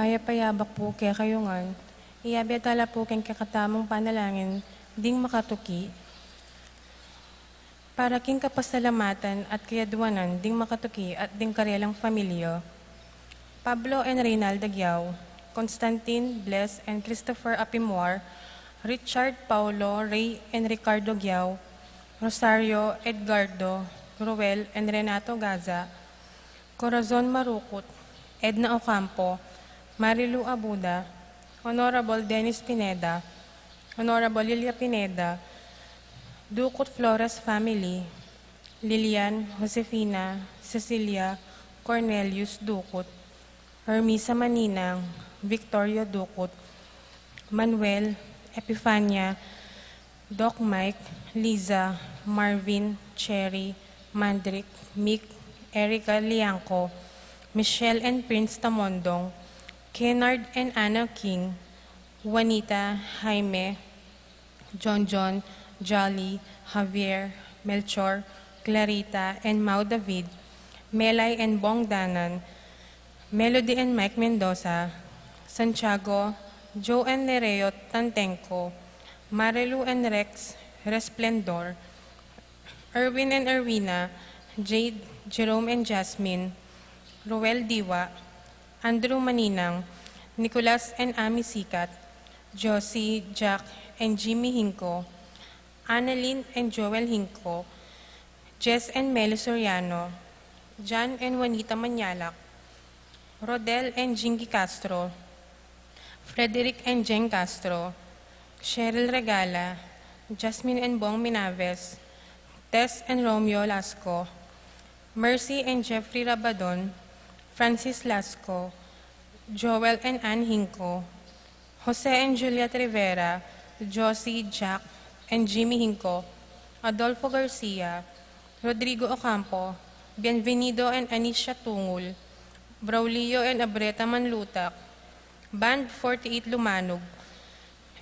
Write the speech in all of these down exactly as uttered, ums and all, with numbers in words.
Mayap a yabak pu kekayu ngan. Iyabe tala pu king kekatamung panalangin ding makatuki, para king kapasalamatan at kayadwanan ding makatuki at ding karelang familia. Pablo and Reynalda Giao, Constantine, Bles, and Christopher Apimwar, Richard, Paulo, Ray, and Ricardo Giao, Rosario, Edgardo, Ruel, and Renato Gaza, Corazon Marukut, Edna Ocampo, Marilu Abuda, Honorable Dennis Pineda, Honorable Lilia Pineda, Ducut Flores family, Lilian, Josefina, Cecilia, Cornelius Ducut, Hermisa Maninang, Victoria Ducut, Manuel, Epifania, Doc Mike, Liza, Marvin, Cherry, Mandrick, Mick, Erica Liangco, Michelle and Prince Tamondong, Kennard and Anna King, Juanita, Jaime, John John, Jolly, Javier, Melchor, Clarita, and Mau David, Melay and Bong Danan, Melody and Mike Mendoza, Santiago, Joe and Nereo Tantenco, Marilu and Rex Resplendor, Erwin and Erwina, Jade, Jerome and Jasmine, Roel Diwa, Andrew Maninang, Nicolas and Ami Sikat, Josie, Jack, and Jimmy Hinco, Annalyn and Joel Hinco, Jess and Meli Soriano, John and Juanita Manyalak, Rodel and Jingy Castro, Frederick and Jeng Castro, Cheryl Regala, Jasmine and Bong Minaves, Tess and Romeo Lasco, Mercy and Jeffrey Rabadon, Francis Lasco, Joel and Ann Hinco, Jose and Juliet Rivera, Josie, Jack, and Jimmy Hinco, Adolfo Garcia, Rodrigo Ocampo, Bienvenido and Anisha Tungul, Braulio and Abreta Manlutak, Band forty-eight Lumanug,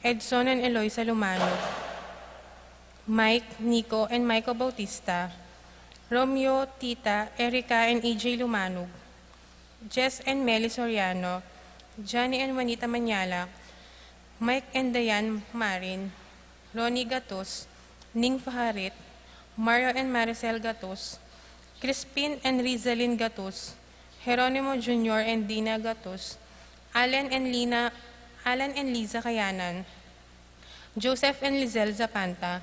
Edson and Eloisa Lumanug, Mike, Nico, and Michael Bautista, Romeo, Tita, Erica, and E J Lumanug, Jess and Meli Soriano, Johnny and Juanita Manyalak, Mike and Diane Marin, Ronnie Gatus, Ning Faharit, Mario and Maricel Gatus, Crispin and Rizalin Gatus, Jeronimo Junior and Dina Gatus, Alan and Lina, Alan and Liza Kayanan, Joseph and Lizelle Zapanta,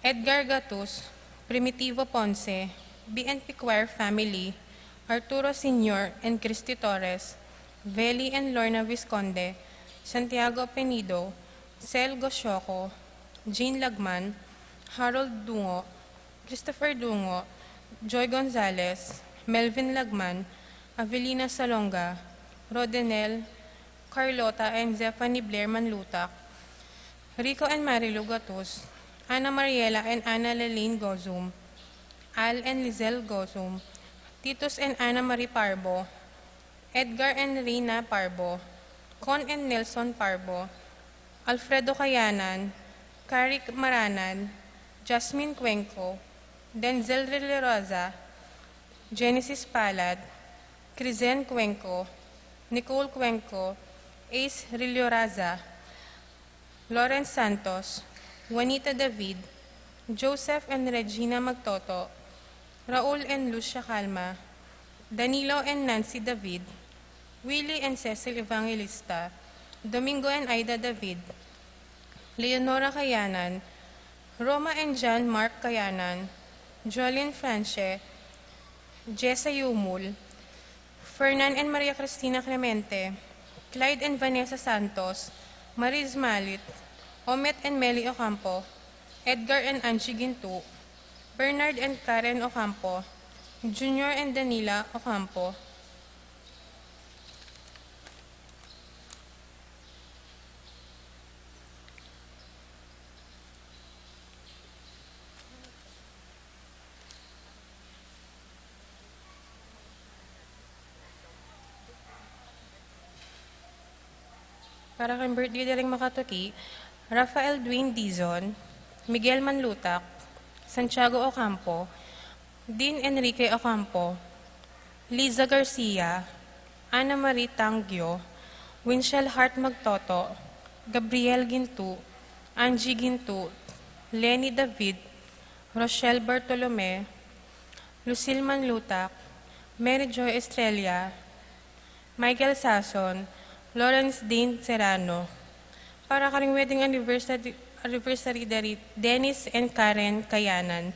Edgar Gatus, Primitivo Ponce, B N P Choir family, Arturo Senior and Christy Torres, Veli and Lorna Visconde, Santiago Penido, Sel Gosioco, Jean Lagman, Harold Dungo, Christopher Dungo, Joy Gonzalez, Melvin Lagman, Avelina Salonga, Rodenel, Carlota and Zephanie Blair Manlutak, Rico and Marilu Gatus, Ana Mariela and Ana Lelene Gozum, Al and Lizelle Gozum, Titus and Ana Marie Parbo, Edgar and Rina Parbo, Con and Nelson Parbo, Alfredo Kayanan, Karik Maranan, Jasmine Cuenco, Denzel Riliraza, Genesis Palad, Crizen Cuenco, Nicole Cuenco, Ace Rilioraza, Lawrence Santos, Juanita David, Joseph and Regina Magtoto, Raul and Lucia Calma, Danilo and Nancy David, Willie and Cecil Evangelista, Domingo and Aida David, Leonora Kayanan, Roma and John Mark Kayanan, Jolene Franche, Jessa Yumul, Fernan and Maria Cristina Clemente, Clyde and Vanessa Santos, Mariz Malit, Omet and Meli Ocampo, Edgar and Angie Gintu, Bernard and Karen Ocampo, Junior and Danila Ocampo, Para kang birthday da ring makatuki, Rafael Dwayne Dizon, Miguel Manlutak, Santiago Ocampo, Dean Enrique Ocampo, Liza Garcia, Ana Marie Tangio, Winchell Hart Magtoto, Gabriel Gintu, Angie Gintu, Lenny David, Rochelle Bartolome, Lucille Manlutak, Mary Joy Estrella, Michael Sason, Lawrence Dean Serrano. Para karing wedding anniversary, anniversary dari Dennis and Karen Kayanan.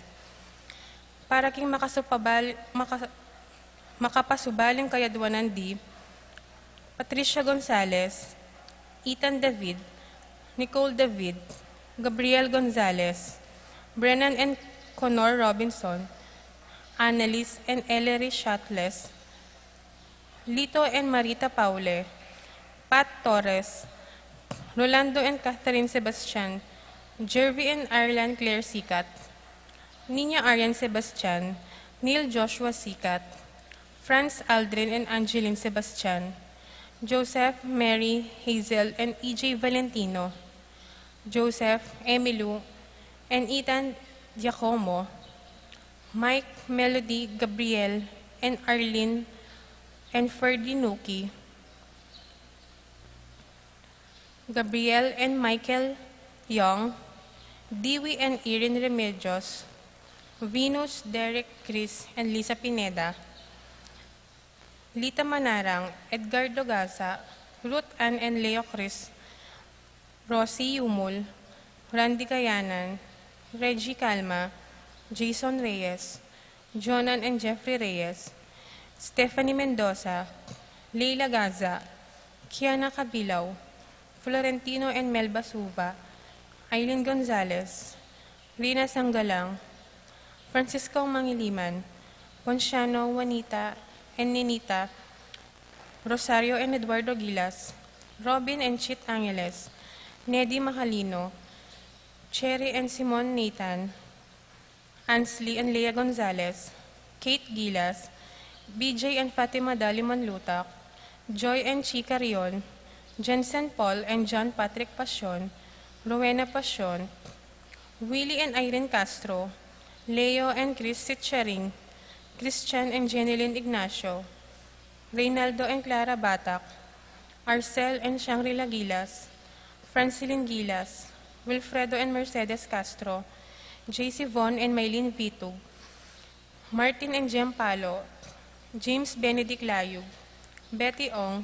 Para king makasupabal-, maka-, makapasubaling kayadwanan di Patricia Gonzalez, Ethan David, Nicole David, Gabriel Gonzalez, Brennan and Connor Robinson, Annalise and Ellery Shatles, Lito and Marita Paule, Pat Torres, Rolando and Catherine Sebastian, Jervy and Ireland Claire Sikat, Nina Arian Sebastian, Neil Joshua Sikat, Franz Aldrin and Angeline Sebastian, Joseph, Mary, Hazel, and E J Valentino, Joseph, Emilu, and Ethan Giacomo, Mike, Melody, Gabriel, and Arlene, and Ferdy Nuki, Gabriel and Michael Young, Dewey and Irene Remedios, Venus, Derek, Chris, and Lisa Pineda, Lita Manarang, Edgardo Gaza, Ruth Ann and Leo Chris, Rosie Yumul, Randy Kayanan, Reggie Calma, Jason Reyes, Jonan and Jeffrey Reyes, Stephanie Mendoza, Leila Gaza, Kiana Cabilao, Florentino and Melba Suva, Aileen Gonzalez, Rina Sanggalang, Francisco Mangiliman, Ponciano, Juanita and Ninita, Rosario and Eduardo Gilas, Robin and Chit Angeles, Nedi Macalino, Cherry and Simon Nathan, Ansley and Lea Gonzalez, Kate Gilas, B J and Fatima Dali Manlutak, Joy and Chica Rion, Jensen Paul and John Patrick Pasion, Rowena Pasion, Willie and Irene Castro, Leo and Chris Sitcharing, Christian and Jenilyn Ignacio, Reynaldo and Clara Batak, Arcel and Shangri-La Gilas, Francilyn Gilas, Wilfredo and Mercedes Castro, J C Von and Maylene Vitug, Martin and Jem Palo, James Benedict Layug, Betty Ong,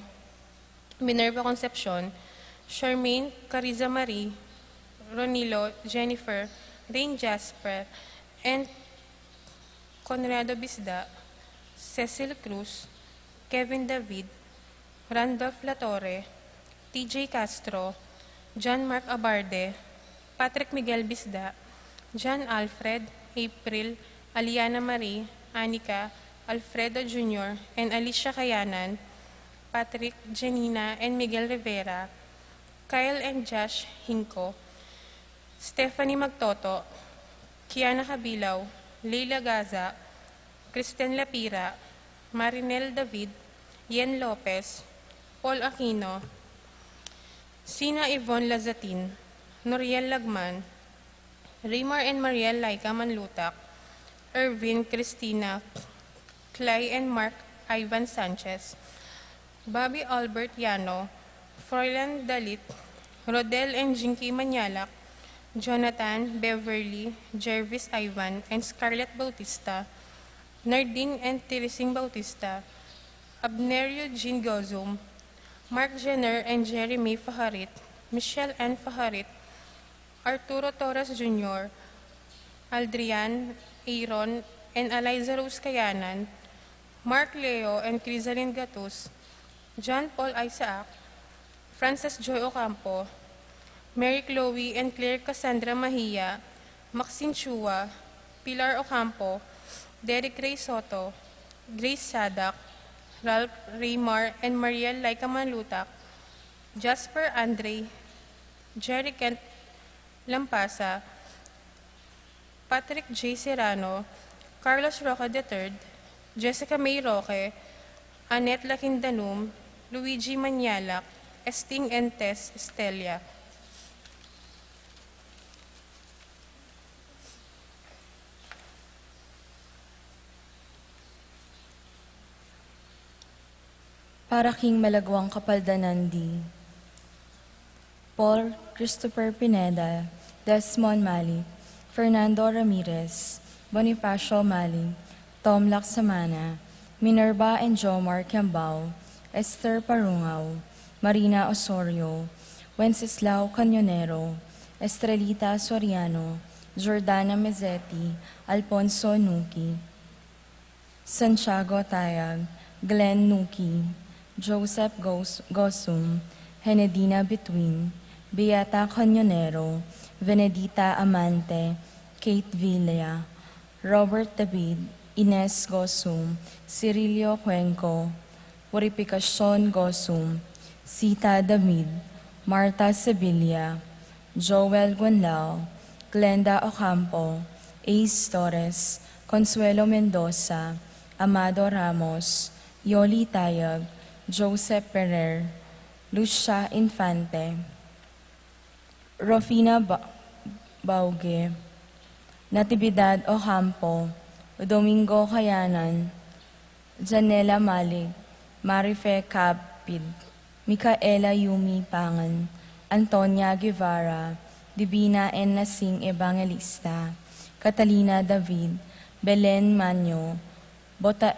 Minerva Concepcion, Charmaine, Cariza Marie, Ronilo, Jennifer, Rain Jasper, and Conrado Bisda, Cecil Cruz, Kevin David, Randolph Latorre, T J Castro, John Mark Abarde, Patrick Miguel Bisda, John Alfred, April, Aliana Marie, Anika, Alfredo Junior, and Alicia Kayanan, Patrick, Janina, and Miguel Rivera, Kyle and Josh Hinco, Stephanie Magtoto, Kiana Cabilao, Leila Gaza, Kristen Lapira, Marinel David, Yen Lopez, Paul Aquino, Sina Yvonne Lazatin, Noriel Lagman, Rimar and Mariel Laika Manlutak, Ervin, Christina, Clay and Mark Ivan Sanchez, Bobby Albert Yano, Froilan Dalit, Rodel and Jinky Manyalak, Jonathan, Beverly, Jervis Ivan, and Scarlett Bautista, Narding and Teresing Bautista, Abner Eugene Gozum, Mark Jenner and Jeremy Faharit, Michelle Ann Faharit, Arturo Torres Junior, Aldrian, Aaron, and Eliza Rose Kayanan, Mark Leo and Crisalin Gatus, John Paul Isaac, Frances Joy Ocampo, Mary Chloe and Claire Cassandra Mahia, Maxine Chua, Pilar Ocampo, Derek Ray Soto, Grace Sadak, Ralph Raymar and Mariel Laika Manlutak, Jasper Andre, Jerry Kent Lampasa, Patrick J Serrano, Carlos Roca the third, Jessica May Roque, Annette Lakindanum, Luigi Manyalak, Esting and Tess Estella. Para king malagwang kapaldanan di Paul Christopher Pineda, Desmond Malik, Fernando Ramirez, Bonifacio Malik, Tom Laksamana, Minerva and Jomar Kiambao, Esther Parungaw, Marina Osorio, Wenceslao Cañonero, Estrelita Soriano, Jordana Mezzetti, Alfonso Nuki, Santiago Tayag, Glenn Nuki, Joseph Gos-, Gosum, Henedina Between, Beata Cañonero, Venedita Amante, Kate Villa, Robert David, Ines Gosum, Cirilio Cuenco, Purificacion Gosum, Sita David, Martha Sevilla, Joel Guanlao, Glenda Ocampo, Ace Torres, Consuelo Mendoza, Amado Ramos, Yoli Tayag, Joseph Ferrer, Lucia Infante, Rufina Ba-, Bauge, Natividad Ocampo, Domingo Kayanan, Janela Malik, Marife Capid, Micaela Yumi Pangan, Antonia Guevara, Divina N. Nasing Evangelista, Catalina David, Belen Manyo, Bota-,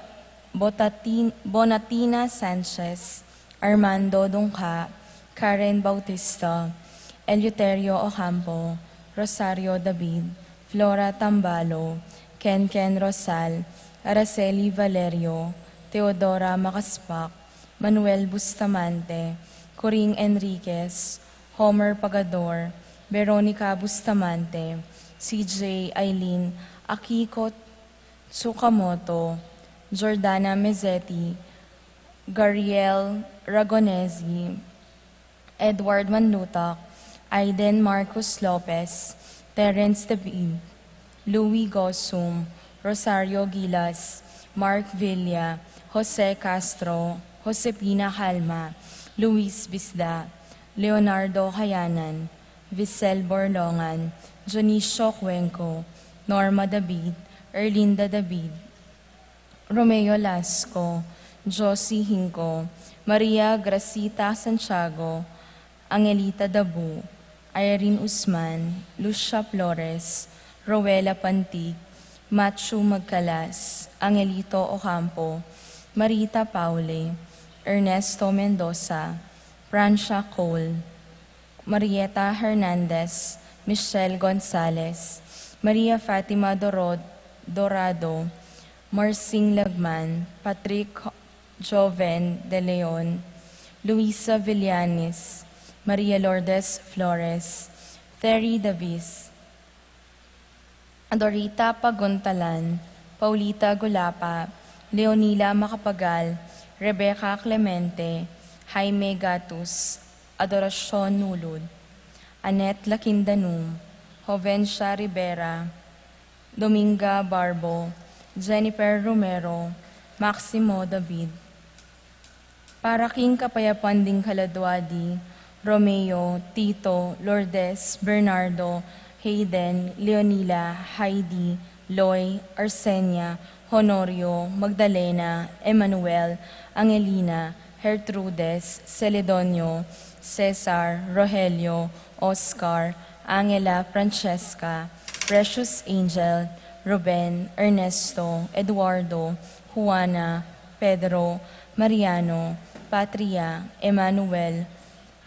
Botatin-, Bonatina Sanchez, Armando Dungca, Karen Bautista, Eleuterio Ocampo, Rosario David, Flora Tambalo, Ken Ken Rosal, Araceli Valerio, Teodora Macaspac, Manuel Bustamante, Coring Enriquez, Homer Pagador, Veronica Bustamante, C J Eileen, Akiko Tsukamoto, Jordana Mezzetti, Gariel Ragonesi, Edward Manlutak, Aiden Marcus Lopez, Terence David, Louis Gosum, Rosario Gilas, Mark Villa, Jose Castro, Josepina Calma, Luis Bisda, Leonardo Kayanan, Visel Borlongan, Dionisio Cuenco, Norma David, Erlinda David, Romeo Lasco, Josie Hinco, Maria Gracita Santiago, Angelita Dabu, Irene Usman, Lucia Flores, Rowella Pantig, Matthew Magcalas, Angelito Ocampo, Marita Paule, Ernesto Mendoza, Francia Cole, Marieta Hernandez, Michelle Gonzalez, Maria Fatima Doro-, Dorado, Marsing Lagman, Patrick Joven De Leon, Luisa Villanes, Maria Lourdes Flores, Terry Davis, Dorita Paguntalan, Paulita Gulapa, Leonila Macapagal, Rebecca Clemente, Jaime Gatus, Adoracion Nulud, Annette Lakindanum, Jovencia Rivera, Dominga Barbo, Jennifer Romero, Maximo David. Para king kapayapan ding kaladua di Romeo, Tito, Lourdes, Bernardo, Hayden, Leonila, Heidi, Loy, Arsenia, Honorio, Magdalena, Emmanuel, Angelina, Gertrudes, Celedonio, Cesar, Rogelio, Oscar, Angela, Francesca, Precious Angel, Ruben, Ernesto, Eduardo, Juana, Pedro, Mariano, Patria, Emmanuel,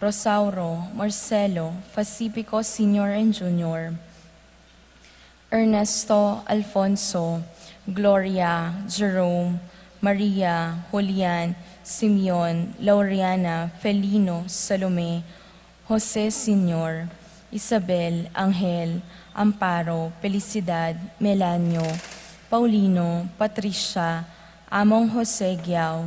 Rosauro, Marcelo, Pacifico Senior and Junior, Ernesto, Alfonso, Gloria, Jerome, Maria, Julian, Simeon, Laureana, Felino, Salome, Jose Senior, Isabel, Angel, Amparo, Felicidad, Melanio, Paulino, Patricia, Among Jose Giao,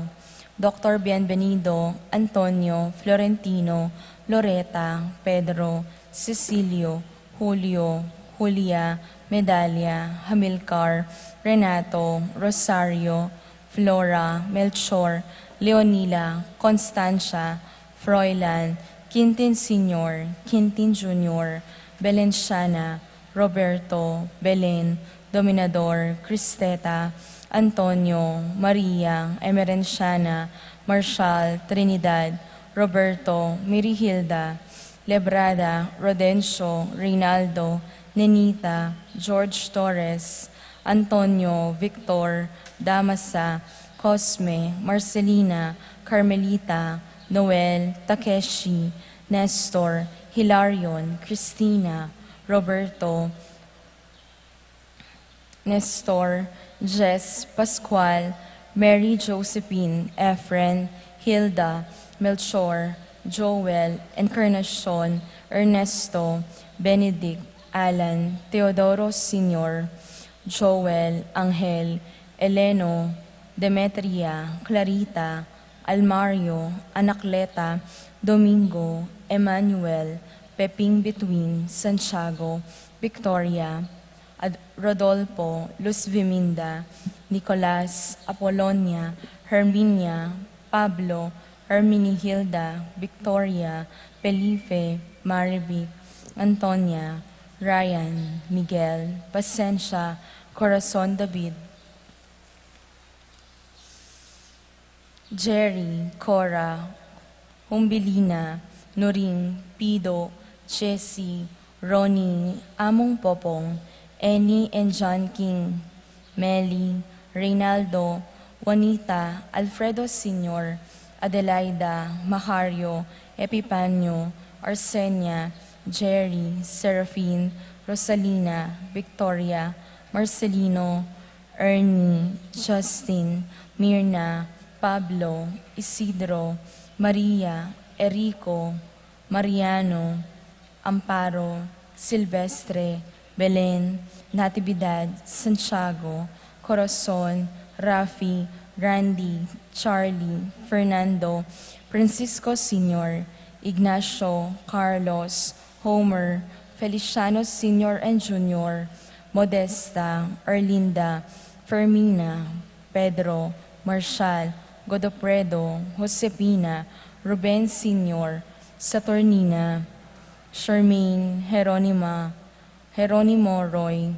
Doktor Bienvenido, Antonio, Florentino, Loreta, Pedro, Cecilio, Julio, Julia, Medalia, Hamilcar, Renato, Rosario, Flora, Melchor, Leonila, Constancia, Froilan, Quintin Senior, Quintin Junior, Belenciana, Roberto, Belen, Dominador, Cristeta, Antonio, Maria, Emerenciana, Marshall, Trinidad, Roberto, Mirihilda, Lebrada, Rodencio, Reynaldo, Nenita, George Torres, Antonio, Victor, Damasa, Cosme, Marcelina, Carmelita, Noel, Takeshi, Nestor, Hilarion, Cristina, Roberto, Nestor, Jess, Pascual, Mary Josephine, Efren, Hilda, Melchor, Joel, Encarnacion, Ernesto, Benedict, Alan, Teodoro Senior, Joel, Angel, Eleno, Demetria, Clarita, Almario, Anacleta, Domingo, Emmanuel, Peping Between, Santiago, Victoria, Ad-, Rodolfo, Luz Viminda, Nicolas, Apolonia, Herminia, Pablo, Herminihilda, Victoria, Felipe, Marivic, Antonia, Ryan, Miguel, Pasensia, Corazon David, Jerry, Cora, Humbilina, Nuring, Pido, Chessy, Ronnie, Among Popong, Annie and John King, Meli, Reynaldo, Juanita, Alfredo Senior, Adelaida, Macario, Epipanio, Arsenia, Jerry, Serafin, Rosalina, Victoria, Marcelino, Ernie, Justin, Mirna, Pablo, Isidro, Maria, Erico, Mariano, Amparo, Silvestre, Belen, Natividad, Santiago, Corazon, Rafi, Randy, Charlie, Fernando, Francisco Senior, Ignacio, Carlos, Homer, Feliciano Senior and Junior, Modesta, Erlinda, Fermina, Pedro, Marshall, Godofredo, Josefina, Ruben Senior, Saturnina, Charmaine, Jeronima, Jeronimo Roy,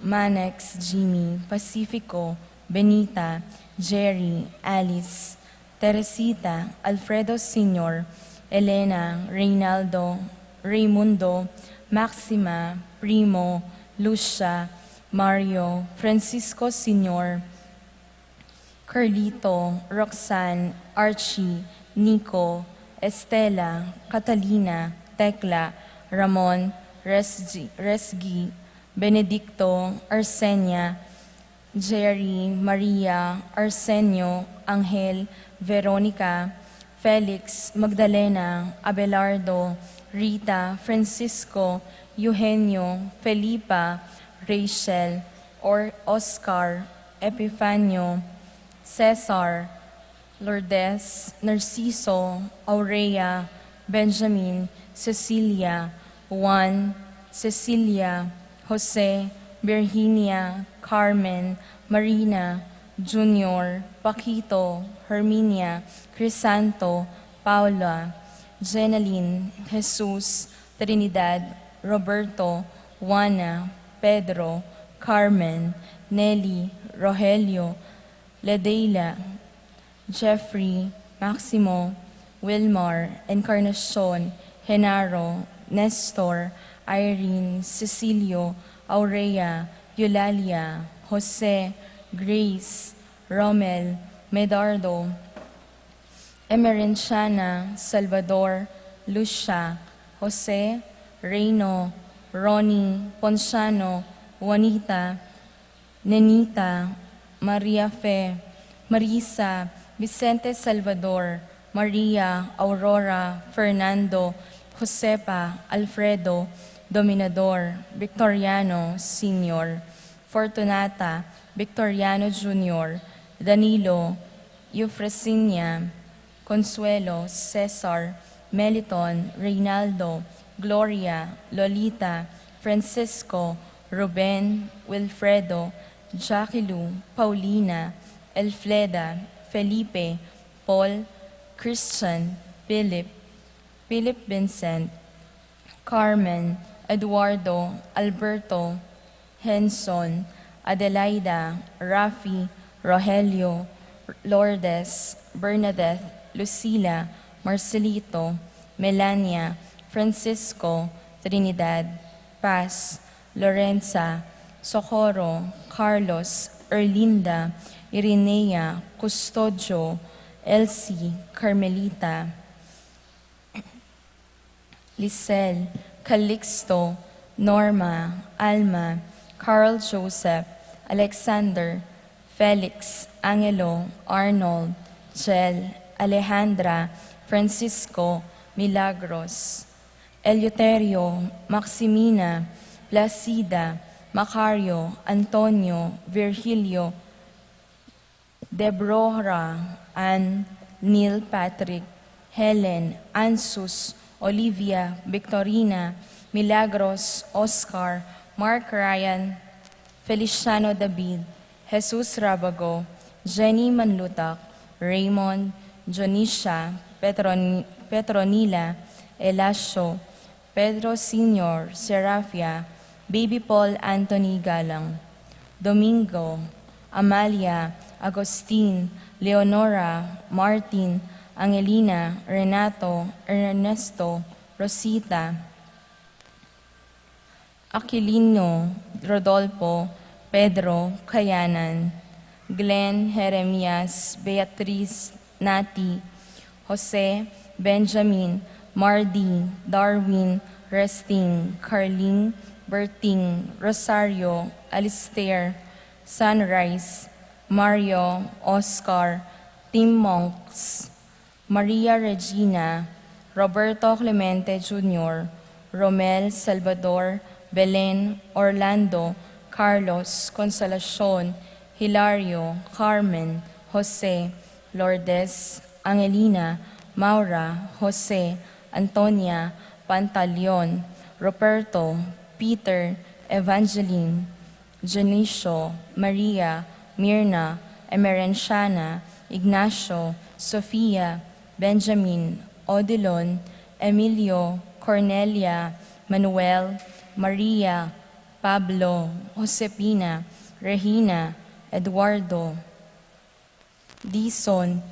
Manex, Jimmy, Pacifico, Benita, Jerry, Alice, Teresita, Alfredo Senior, Elena, Reynaldo, Raymundo, Maxima, Primo, Lucia, Mario, Francisco Senior, Carlito, Roxanne, Archie, Nico, Estela, Catalina, Tecla, Ramon, Resgi, Resgi, Benedicto, Arsenia, Jerry, Maria, Arsenio, Angel, Veronica, Felix, Magdalena, Abelardo, Rita, Francisco, Eugenio, Felipa, Rachel, Or-, Oscar, Epifanio, Cesar, Lourdes, Narciso, Aurea, Benjamin, Cecilia, Juan, Cecilia, Jose, Virginia, Carmen, Marina, Junior, Paquito, Herminia, Crisanto, Paula, Jenaline, Jesus, Trinidad, Roberto, Juana, Pedro, Carmen, Nelly, Rogelio, Ledeila, Jeffrey, Maximo, Wilmar, Encarnacion, Genaro, Nestor, Irene, Cecilio, Aurea, Eulalia, Jose, Grace, Romel, Medardo, Emerenciana, Salvador, Lucia, Jose, Reino, Ronnie, Ponciano, Juanita, Nenita, Maria Fe, Marisa, Vicente Salvador, Maria, Aurora, Fernando, Josefa, Alfredo, Dominador, Victoriano, Senior, Fortunata, Victoriano, Junior, Danilo, Eufrasinia, Consuelo, Cesar, Meliton, Reynaldo, Gloria, Lolita, Francisco, Ruben, Wilfredo, Jackie Lou, Paulina, Elfleda, Felipe, Paul, Christian, Philip, Philip Vincent, Carmen, Eduardo, Alberto, Henson, Adelaida, Rafi, Rogelio, Lourdes, Bernadette, Lucila, Marcelito, Melania, Francisco, Trinidad, Paz, Lorenza, Socorro, Carlos, Erlinda, Irinea, Custodio, Elsie, Carmelita, Lisel, Calixto, Norma, Alma, Carl Joseph, Alexander, Felix, Angelo, Arnold, Jel, Alejandra, Francisco, Milagros, Eleuterio, Maximina, Placida, Macario, Antonio, Virgilio, Deborah, Ann, Neil Patrick, Helen, Ansus, Olivia, Victorina, Milagros, Oscar, Mark Ryan, Feliciano David, Jesus Rabago, Jenny Manlutak, Raymond, Jonisia, Petron-, Petronila, Elasio, Pedro Senior, Serafia, Baby Paul Anthony Galang, Domingo, Amalia, Agustin, Leonora, Martin, Angelina, Renato, Ernesto, Rosita, Aquilino, Rodolfo, Pedro, Kayanan, Glenn, Jeremias, Beatriz, Nati, Jose, Benjamin, Mardi, Darwin, Resting, Carling, Berting, Rosario, Alistair, Sunrise, Mario, Oscar, Tim Monks, Maria Regina, Roberto Clemente Junior, Romel, Salvador, Belen, Orlando, Carlos, Consolacion, Hilario, Carmen, Jose, Lourdes, Angelina, Maura, Jose, Antonia, Pantaleon, Roberto, Peter, Evangeline, Dionisio, Maria, Mirna, Emerenciana, Ignacio, Sofia, Benjamin, Odilon, Emilio, Cornelia, Manuel, Maria, Pablo, Josefina, Regina, Eduardo, Dison,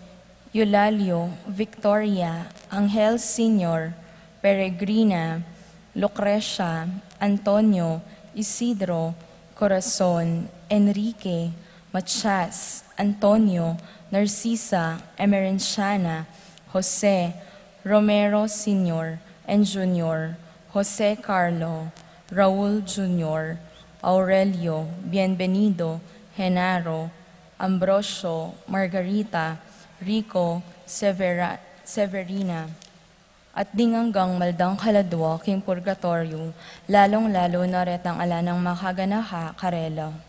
Eulalio, Victoria, Angel Senior, Peregrina, Lucrecia, Antonio, Isidro, Corazon, Enrique, Matias, Antonio, Narcisa, Emerenciana, Jose, Romero Senior and Junior, Jose Carlo, Raul Junior, Aurelio, Bienvenido, Genaro, Ambrosio, Margarita, Rico, Severa-, Severina, at ding anggang maldang kaladua king purgatoryo, lalong-lalo na retang ala nang makaganaha karela.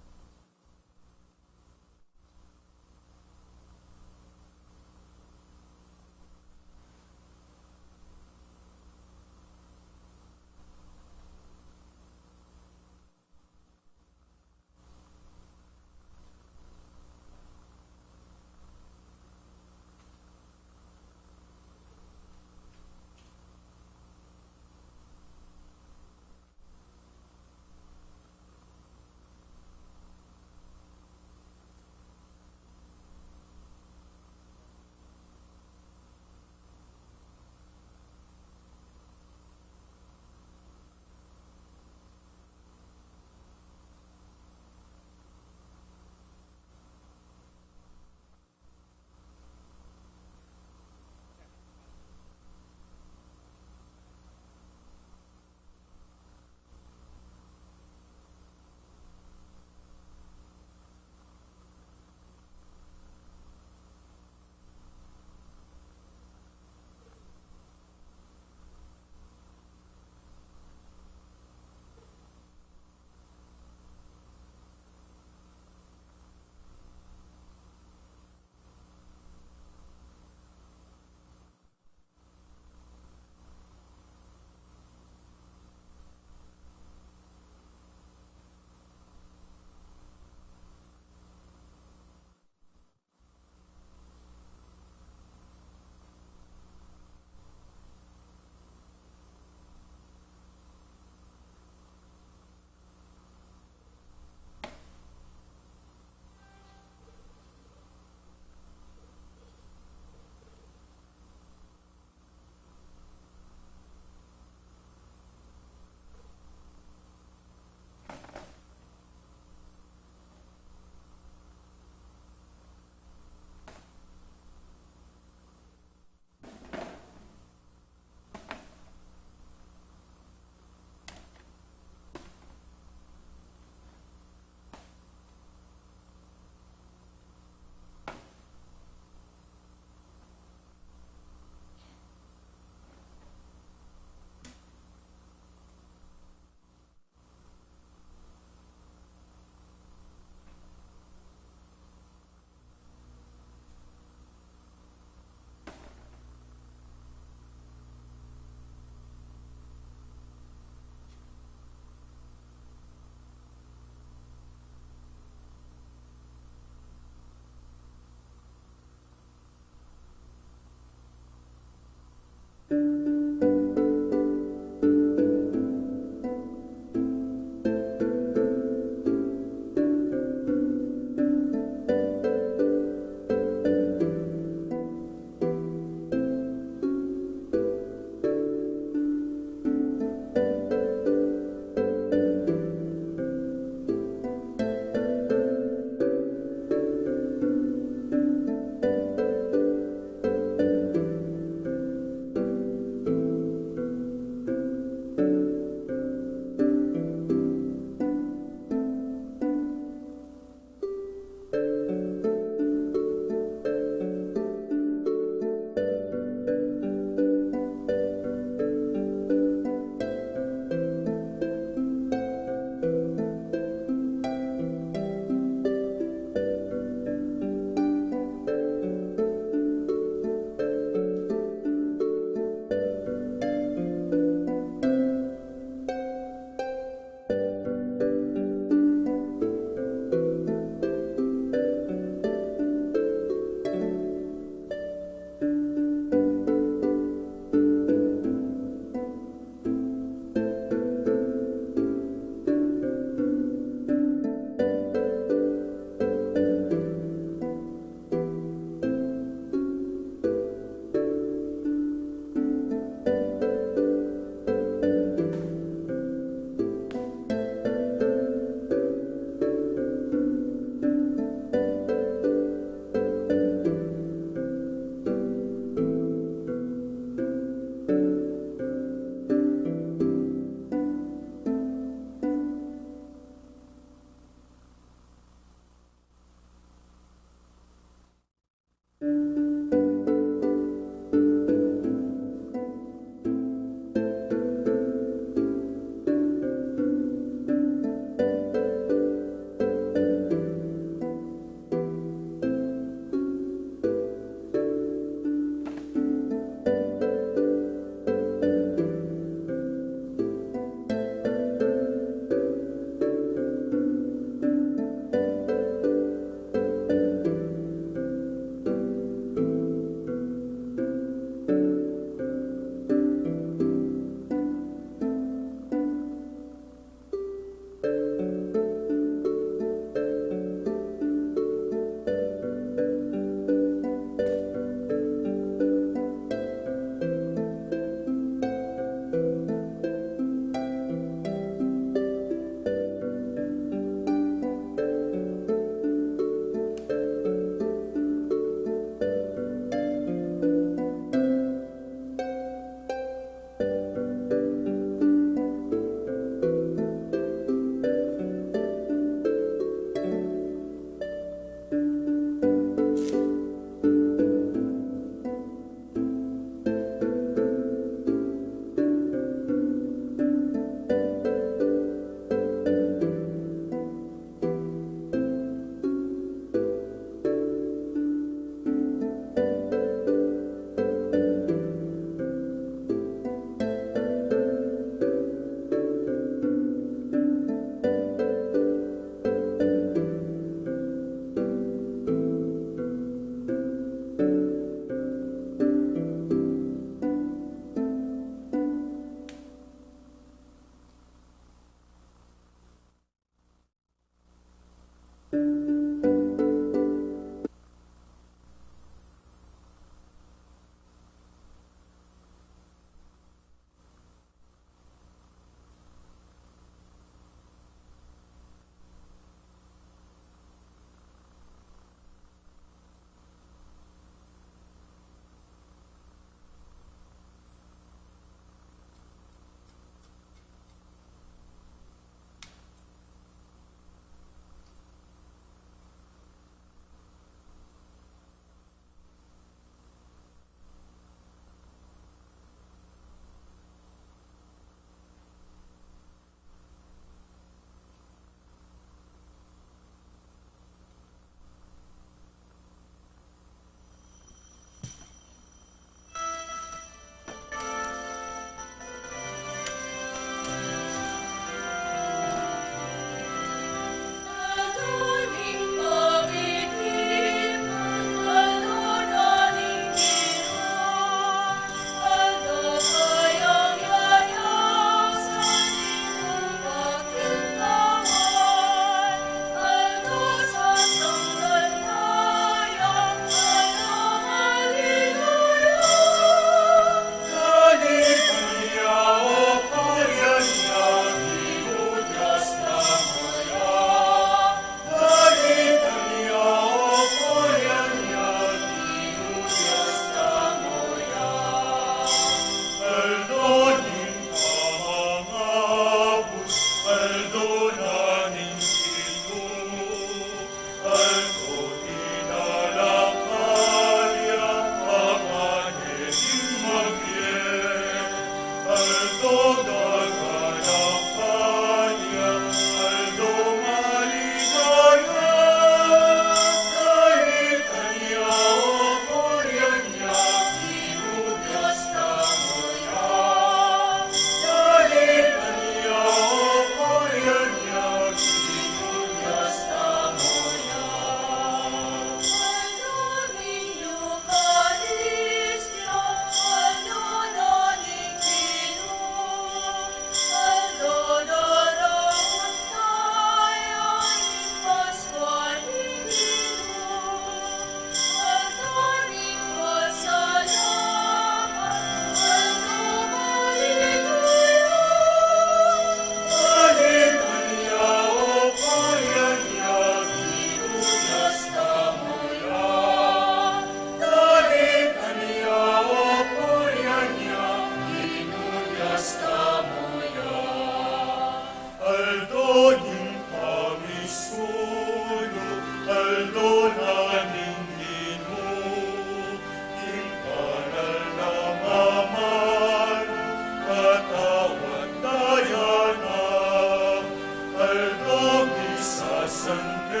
Santo,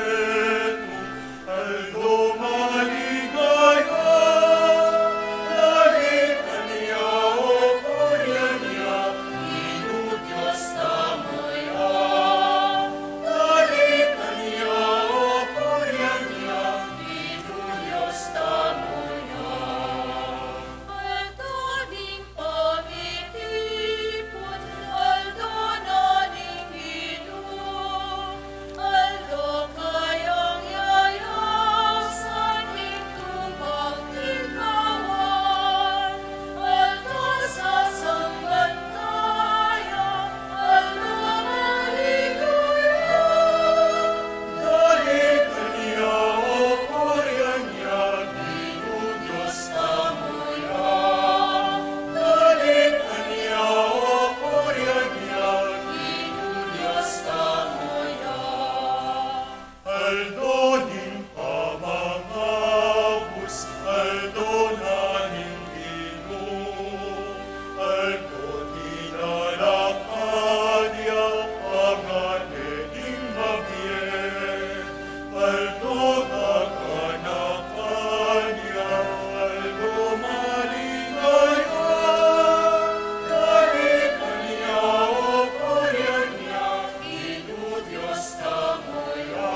aldo maligaya, dalitan ya o purian ya, Ginu Dios tamu ya. Dalitan ya o purian ya, Ginu Dios tamu ya. Aldo ning pamitipun, aldo na ning Ginu, aldo kayang yayasan ning tumbang king kawan, aldo sasambantaya, aldo maligaya. Dalitan ya o purian ya, Ginu Dios tamu ya. Dalitan ya o purian ya, Ginu Dios tamu ya. Aldo ning pamangabus, aldo na ning Ginu, aldo tinalakad ya, pangade ding mabie, aldo gaganakan ya, aldo maligaya, dalitan ya o purian ya, Ginu Dios tamu ya.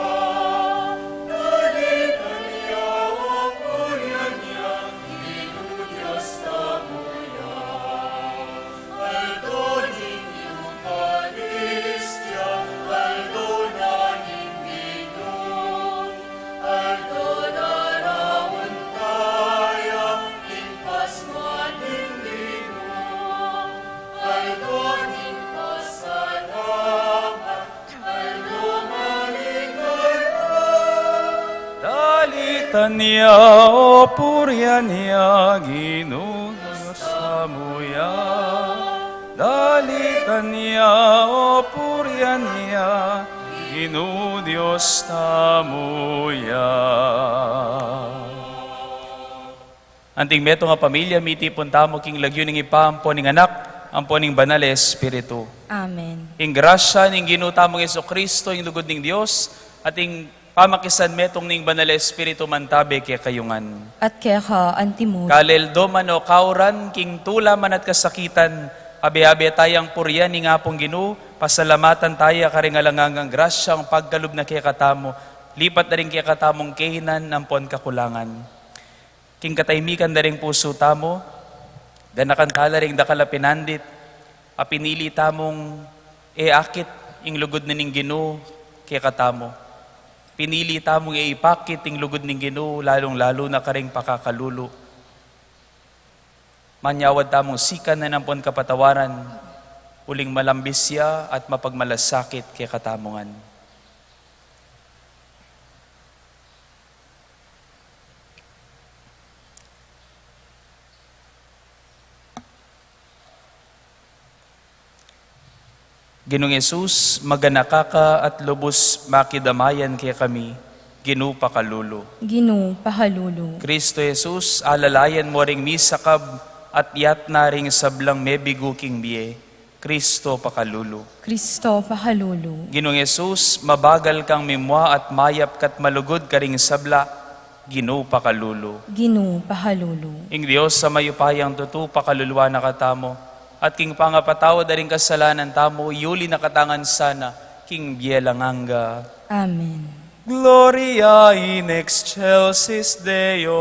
Dalitan ya o purian ya, Ginu Dios tamu ya. Aldo ning Eukaristia, aldo na ning Ginu, aldo daraun taya king pasma ning Ginu, aldo ning pasalamat, aldo maligaya. Dalitan ya o purian ya, Ginu Dios tamu ya. Dalitan ya o purian ya, Ginu Dios tamu ya. Anting metung a pamilya, mitipun tamu king lagyu ning Ibpa, ampo ning Anak, ampo ning Banal a Espiritu. Amen. Ing grasya ning Ginu tamung Jesucristo, ing lugud ning Dios, at ing pamakisanmetung ning Banal a Espiritu mantabe kekayu ngan. At keka antimu. Kaleldo man o kauran, king tula man at kasakitan, abe-abe tayang purian ing Apung Ginu, pasalamatan taya karing alang anggang grasyang pagkalub na kekatamu, lipat na ring kekatamung kainan ampon kakulangan. King kataimikan da ring pusu tamu, ganakan tala ring dakal a pinandit, a pinili tamung e akit ing lugud na ning Ginu kekatamu. Pinili tamung e ipakit ing lugud ning Ginu, lalung-lalu na karing pakakalulu. Manyawad tamung sikanan ampon kapatawaran, uling malambis ya at mapagmalasakit kekatamu ngan. Ginung Jesus, maganaka ka at lubus makidamayan kekami, Ginu pakalulu. Ginu pakalulu. Cristo Jesus, alalayan mu ring misakab at yatna ring sablang mebigu king bie, Cristo pakalulu. Cristo pakalulu. Ginung Jesus, mabagal kang mimua at mayap ka't malugud karing sabla, Ginu pakalulu. Ginu pakalulu. Ing Dios a mayupayang tutu pakaluluan na katamu, at king pangapatawad da ring kasalanan tamu, iyuli na katamu ngan sana king bie alang angga. Amen. Gloria in excelsis Deo.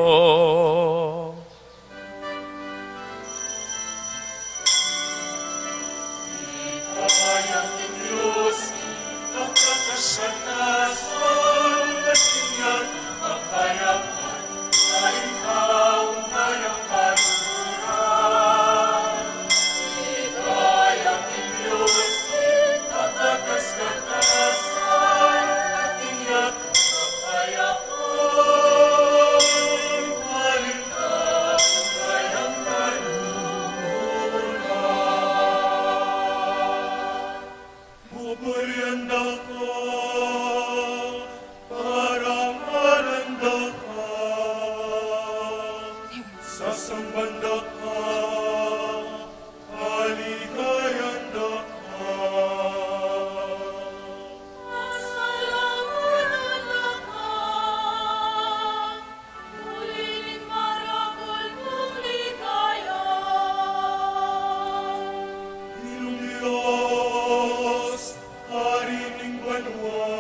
king banua,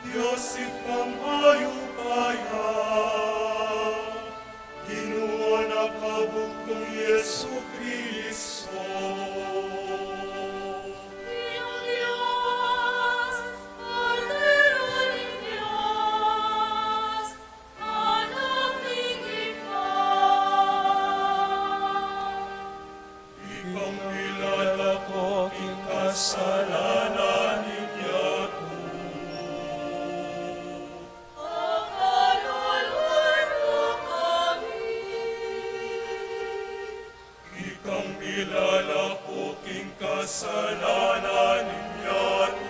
Dios Ibpang mayupaya, Ginu, Anak a bugtung Jesucristo. Ing Dios, Kordero ning Dios, Anak ning Ibpa. Ikang milalako king kasalanan ning yatu. Pakaluluan mu kami. Ikang milalako king kasalanan ning yatu.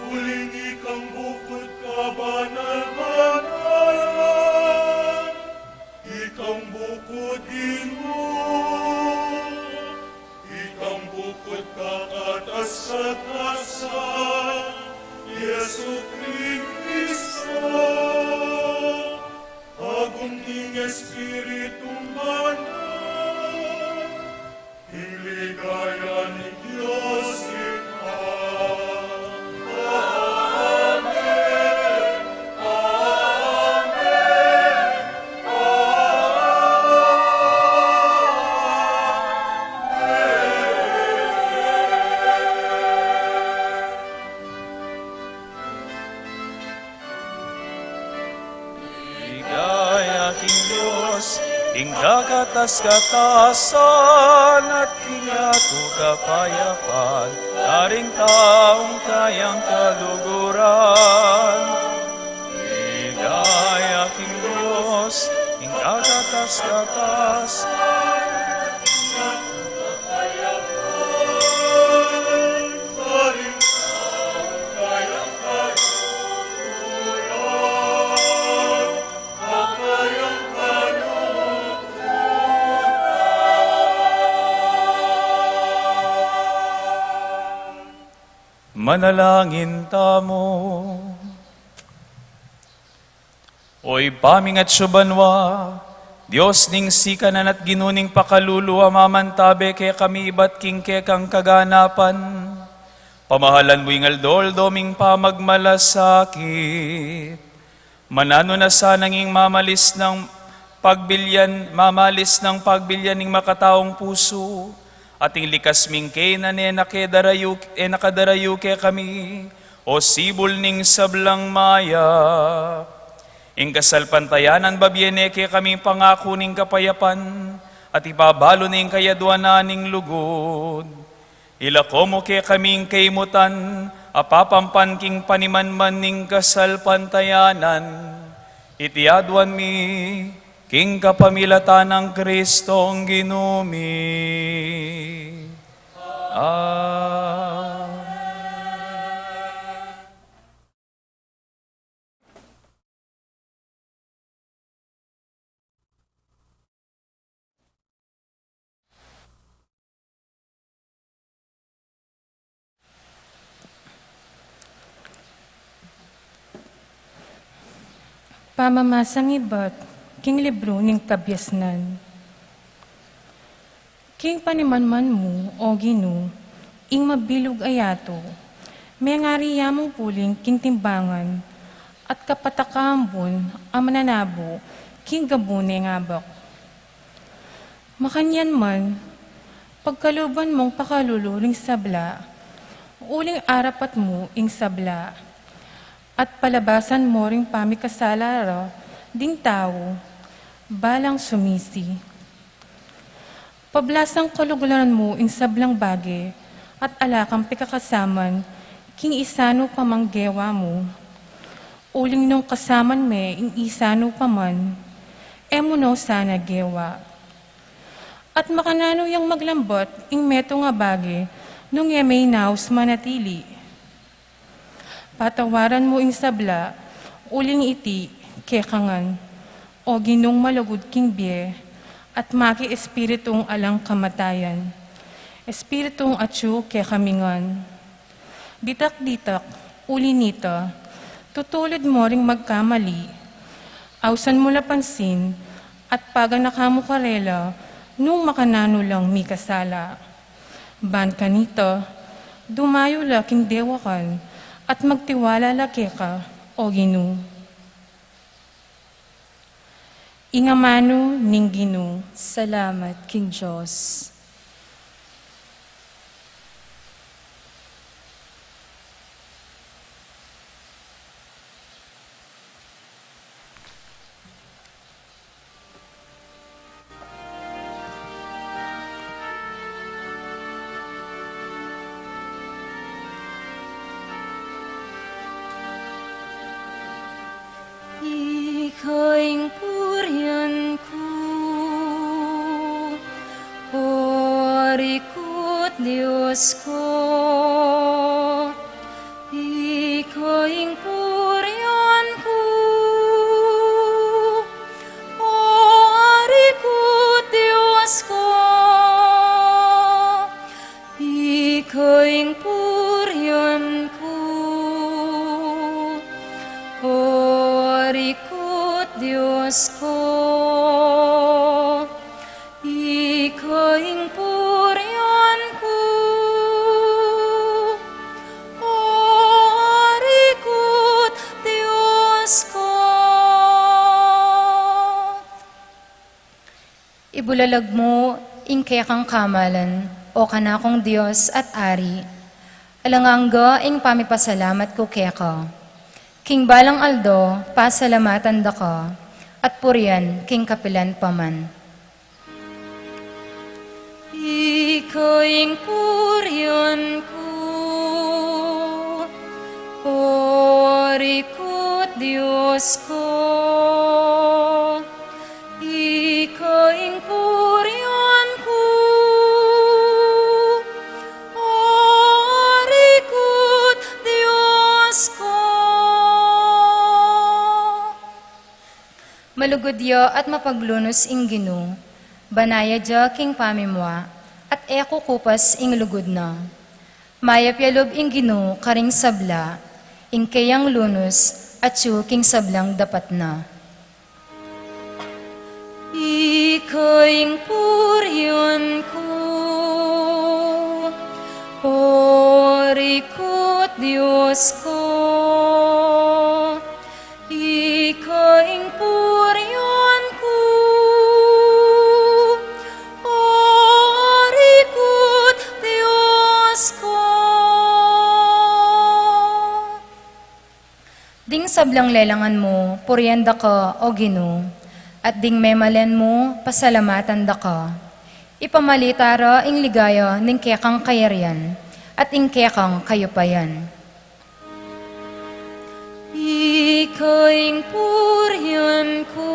Uling ikang bukut kabanal-banalan, ikang bukut Ginu, ikang bukut kakatas-katasan, Jesucristo, agung ning Espiritung Banal, ing ligaya ning Dios Ibpa. Amen. Amen. Amen. Ligaya king Dios, ing kakatas-katasan, at king yatu kapayapan, karing taung kayang kaluguran. Ligaya king Dios, ing kakatas-katasan, manalangin tamu. O Ibpa mi, king atsu banua, Dios ning sikanan at Ginu ning pakalulu a mamantabe kekami ibat king kekang kaganapan, pamahalan mu ing aldo-aldo ming pamagmalasakit. Mananu na sanang ing mamalis nang pagbilyan, mamalis nang pagbilyan ning makataung pusu, at ing likas ming kainan e na kadarayu, e na kadarayu kekami, o sibul ning sablang mayap. Ing kasalpantayanan babie ne kekami ing pangaku ning kapayapan, at ipabalu ne ing kayaduanan ning lugud. Ilako mu kekami ing kaimutan a papampan king panimanman ning kasalpantayanan. Iti aduan mi king kapamilatan nang Kristong Ginu mi. Amen. Pamamasang ibat king libru ning Kabiasnan. King panimanman mu, O Ginu, ing mabilug a yatu, mengari ya mung puling king timbangan, at kapatakan bun a mananabu king gabu neng abak. Makanyan man, pagkaluban mung pakalulu ring sabla, uling arapat mu ing sabla, at palabasan mu ring pamikasala ra ding tau, balang sumisi. Pablasang kaluguran mu ing sablang bage, at ala kang pikakasaman king isanu pa mang gewa mu. Uling nung kasaman me ing isanu pa man, e mu no sana gewa. At makananu yang maglambat ing metung a bage nung e me inaus manatili? Patawaran mu ing sabla, uling iti keka ngan, O Ginung malugud king bie, at maki Espiritung alang kamatayan, Espiritung atyu kekami ngan. Ditak-ditak, uli nita, Tutulid mu ring magkamali. Ausan mu la pansin at paganakan mu karela nung makananu lang mikasala. Ban kanita, dumayu la king dewakan at magtiwala la keka, O Ginu. Ing amanu ning Ginu. Salamat king Dios. Ika ing purian ku, O Ari ku't Dios ku. Ika ing purian ku, O Ari ku't Dios ku. Ika ing purian ku, O Ari ku't Dios ku. Ika ing purian ku, O Ari ku't Dios ku. Ibulalag mu ing kekang kamalan, O kanakung Dios at Ari. Alang angga ing pamipasalamat ku keka. King balang aldo, pasalamatan da ka, at purian king kapilan pa man. Ika ing purian ku, O Ari ku't Dios ku. Ika ing purian ku, O Ari ku't Dios ku. Malugud ya at mapaglunus ing Ginu, banal ya king pamimua, at e kukupas ing lugud na. Mayap ya lub ing Ginu karing sabla, ing keyang lunus atyu king sablang dapat na. Ika ing purian ku, O Ari ku't Dios ku. Ika ing purian ku, O Ari ku't Dios ku. Ding sablang lelangan mu, purian da ka, O Ginu, at ding memalen mu, pasalamatan da ka. Ipamalita ra ing ligaya ning kekang kayarian, at ing kekang kayupayan. Ika ing purian ku,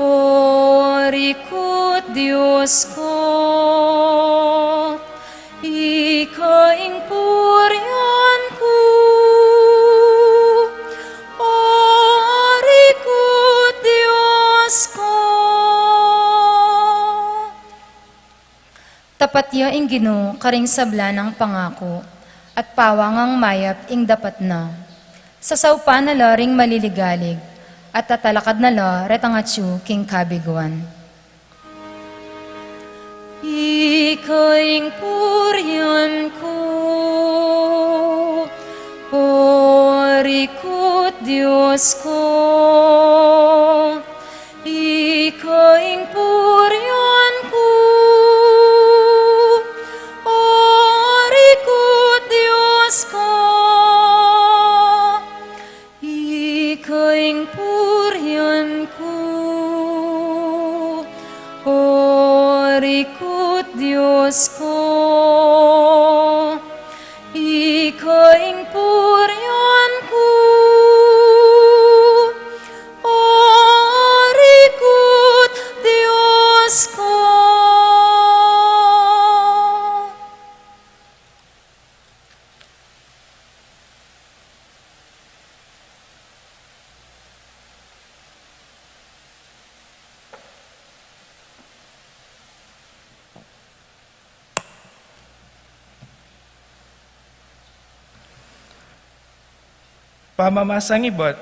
O Ari ku't Dios ku. Ika ing purian ku, O Ari ku't Dios ku. Tapat ya ing Ginu karing sabla nang pangaku, at pawangang mayap ing dapat na. Sasaupan na la ring maliligalig, at tatalakad na la retang atyu king kabiguan. Ika ing purian ku, O Ari ku't Dios ku. Ika ing purian ku, O Ari ku't Dios ku. Ika ing purian ku, O Ari ku't Dios ku. Ika ing purian ku, O Ari ku't Dios ku. Pamamasang ibat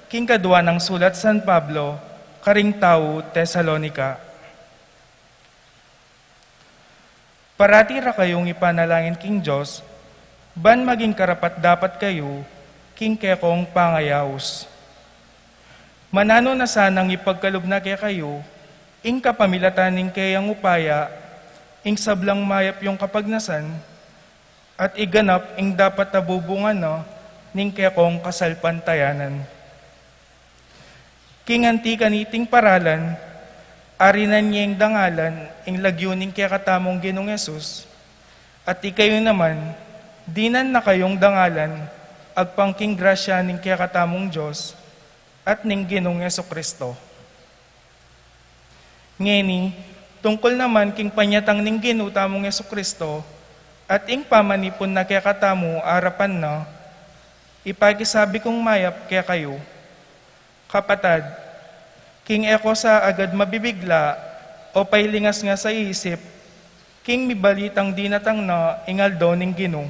king kadua nang sulat San Pablo karing tau Tesalonica. Parati ra kayung ipanalangin king Dios, ban maging karapat-dapat kayu king kekong pangayaus. Mananu na sanang ipagkalub na kekayu, ing kapamilatan ning keyang upaya, ing sablang mayap yung kapagnasan, at iganap ing dapat a bubungan na ning kekong kasalpantayanan. King anti kaniting paralan, arinan yeng dangalan ing lagyu ning kekatamung Ginung Jesus, at ikayu naman, dinan na kayung dangalan, agpang king grasya ning kekatamung Dios at ning Ginung Jesu-Cristo. Ngeni, tungkul naman king panyatang ning Ginu tamung Jesu-Cristo, at ing pamanipun na kekatamu arapan na, ipakisabi kung mayap kekayu. Kapatad, king e ko sa agad mabibigla o pailingas nga sa isip, king mibalitang dinatang na ing aldo ning Ginu.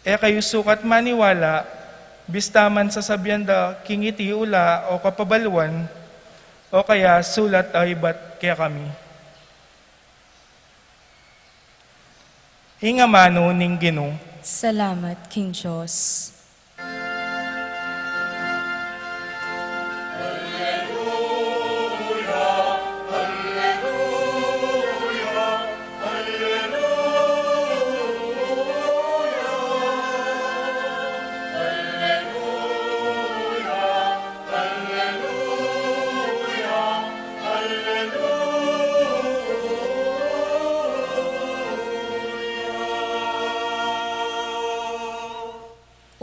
E kayu sukat maniwala, bista man sasabian da king iti ula o kapabaluan, o kaya sulat a ibat kekami. Ing amanu ning Ginu. Salamat king Dios.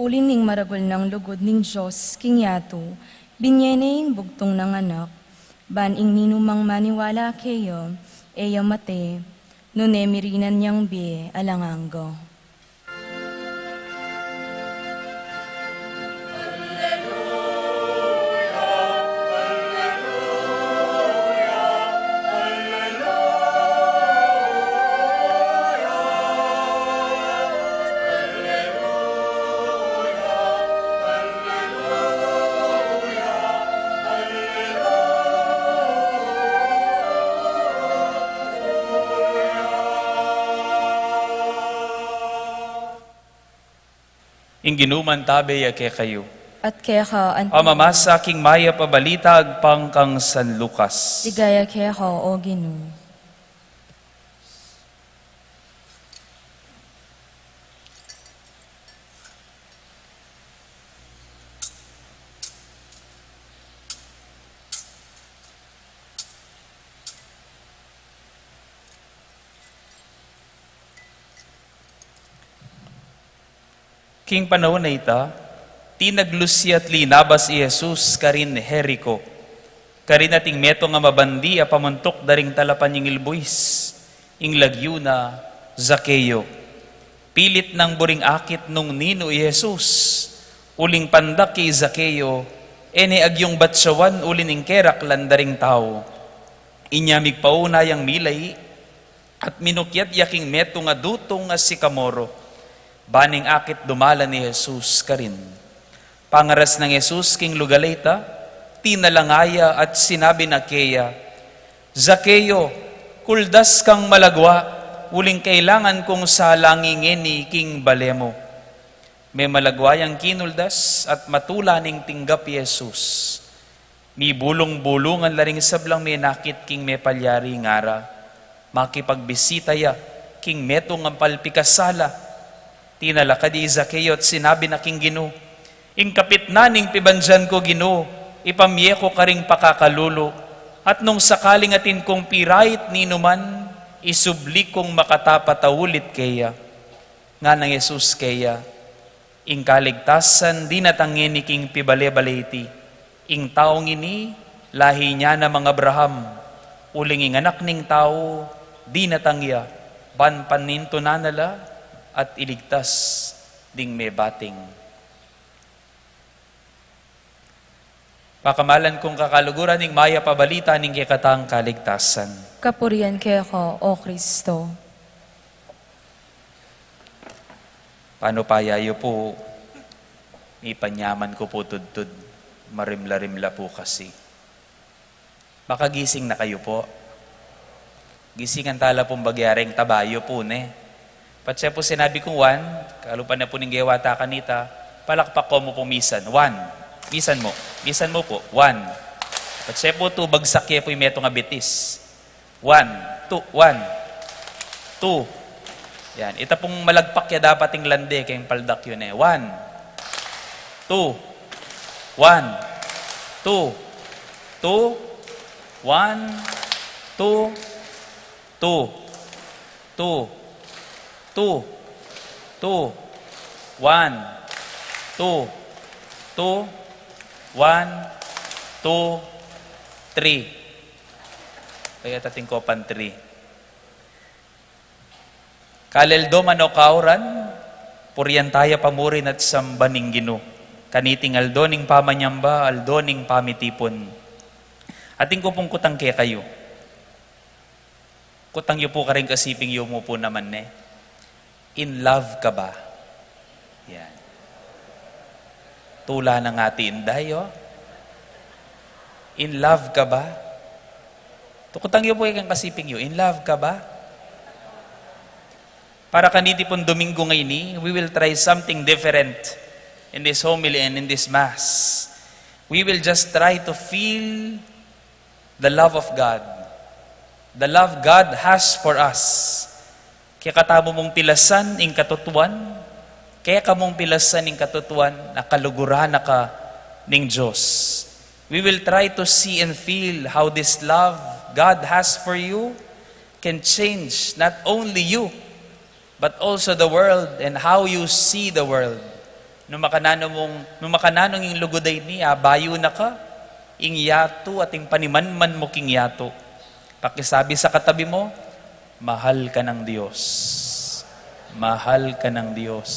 Uli ning maragul nang lugud ning Dios king yatu, binye ne ing bugtung nang Anak, ban ing ninumang maniwala keya, e ya mate, nune mirinan yang bie alang angga. Ing Ginu mantabe ya kekayu. At keka naman. Pamamasa king Mayap a Balita agpang kang San Lucas. Ligaya keka, O Ginu. King panaun a ita, tinaglus ya at linabas i Jesus karin Jerico. Karin ating metung a mabandi a pamuntuk da ring talapan ning ilbuis, ing lagyu na Zaqueo. Pilit nang buring akit nung ninu i Jesus, uling pandak i Zaqueo, e ne agyung batsawan uli ning keraklan da ring tau. Inya migpauna yang milai, at minukyat ya king metung a dutung a sikamoro, ban ing akit dumalan i Jesus karin. Pangaras nang Jesus king lugal a ita, tinalanga ya at sinabi na keya, "Zaqueo, kuldas kang malagwa, uling kailangan kung salangi ngeni king bale mu." Memalagwa yang kinuldas at matula ning tinggap i Jesus. Mibulung-bulungan la ring sablang menakit king mepalyari ngara. Makipagbisita ya king metung a palpikasala. Tinalakad i Zaqueo at sinabi na king Ginu, "Ing kapitnan ning pibandian ku, Ginu, ipamie ku karing pakakalulu, at nung sakaling atin kung pirait ninuman, isubli kung makatapat a ulit keya." Ngana nang Jesus keya, "Ing kaligtasan dinatang ngeni king pibale-bale iti. Ing taung ini, lahi na nang Abraham, uling ing Anak ning Tau, dinatang ya, ban panintunan na la at iligtas ding mebating." Pakamalan kung kakaluguran ning Mayap a Balita ning kekatang kaligtasan. Kapurian keka, O Kristo. Panupayan yu pu. Mipanyaman ku pu tudtud, marimla-rimla pu kasi. Makagising na kayu pu. Gisingan tala pung bagya reng taba yu pu, ne? Patse pu sinabi kung one, kalupa na pu ning gewa ta kanita, palakpak ko mu pu misan. One. Misan mu. Misan mu pu. One. Patse pu two, bagsak ye pu ing metung a bitis. One, two, one, two. Yan. Ita pung malagpak ya dapat ing lande, keng paldak yu ne. One, two, one, two, two, one, two, two, two, two, two, one, two, two, one, two, three. Kaya tating ko pantry. Kala aldo man o kauran, purian taya pamurin at samban ing Ginu. Kaniting aldo ning pamanyamba, aldo ning pamitipun. Atin ku pung kutang kekayu. Kutang yu pu karing kasiping yu mu pu naman, ne. In love ka ba? Yan. Tula na ngati Inday, o. In love ka ba? Tukutang yu pu keng kasiping yu, in love ka ba? Para kaniti pung Domingo ngeni, we will try something different in this homily and in this Mass. We will just try to feel the love of God. The love God has for us. Kekatamu mung pilasan ing katutuan, keka mung pilasan ing katutuan, na kaluguran na ka ning Dios. We will try to see and feel how this love God has for you can change not only you, but also the world and how you see the world. Nung makananu mung, nung makananu ing lugud a ini, abayu na ka, ing yatu at ing panimanman mu king yatu. Pakisabi sa katabi mu, "Mahal ka ng Diyos. Mahal ka ng Diyos."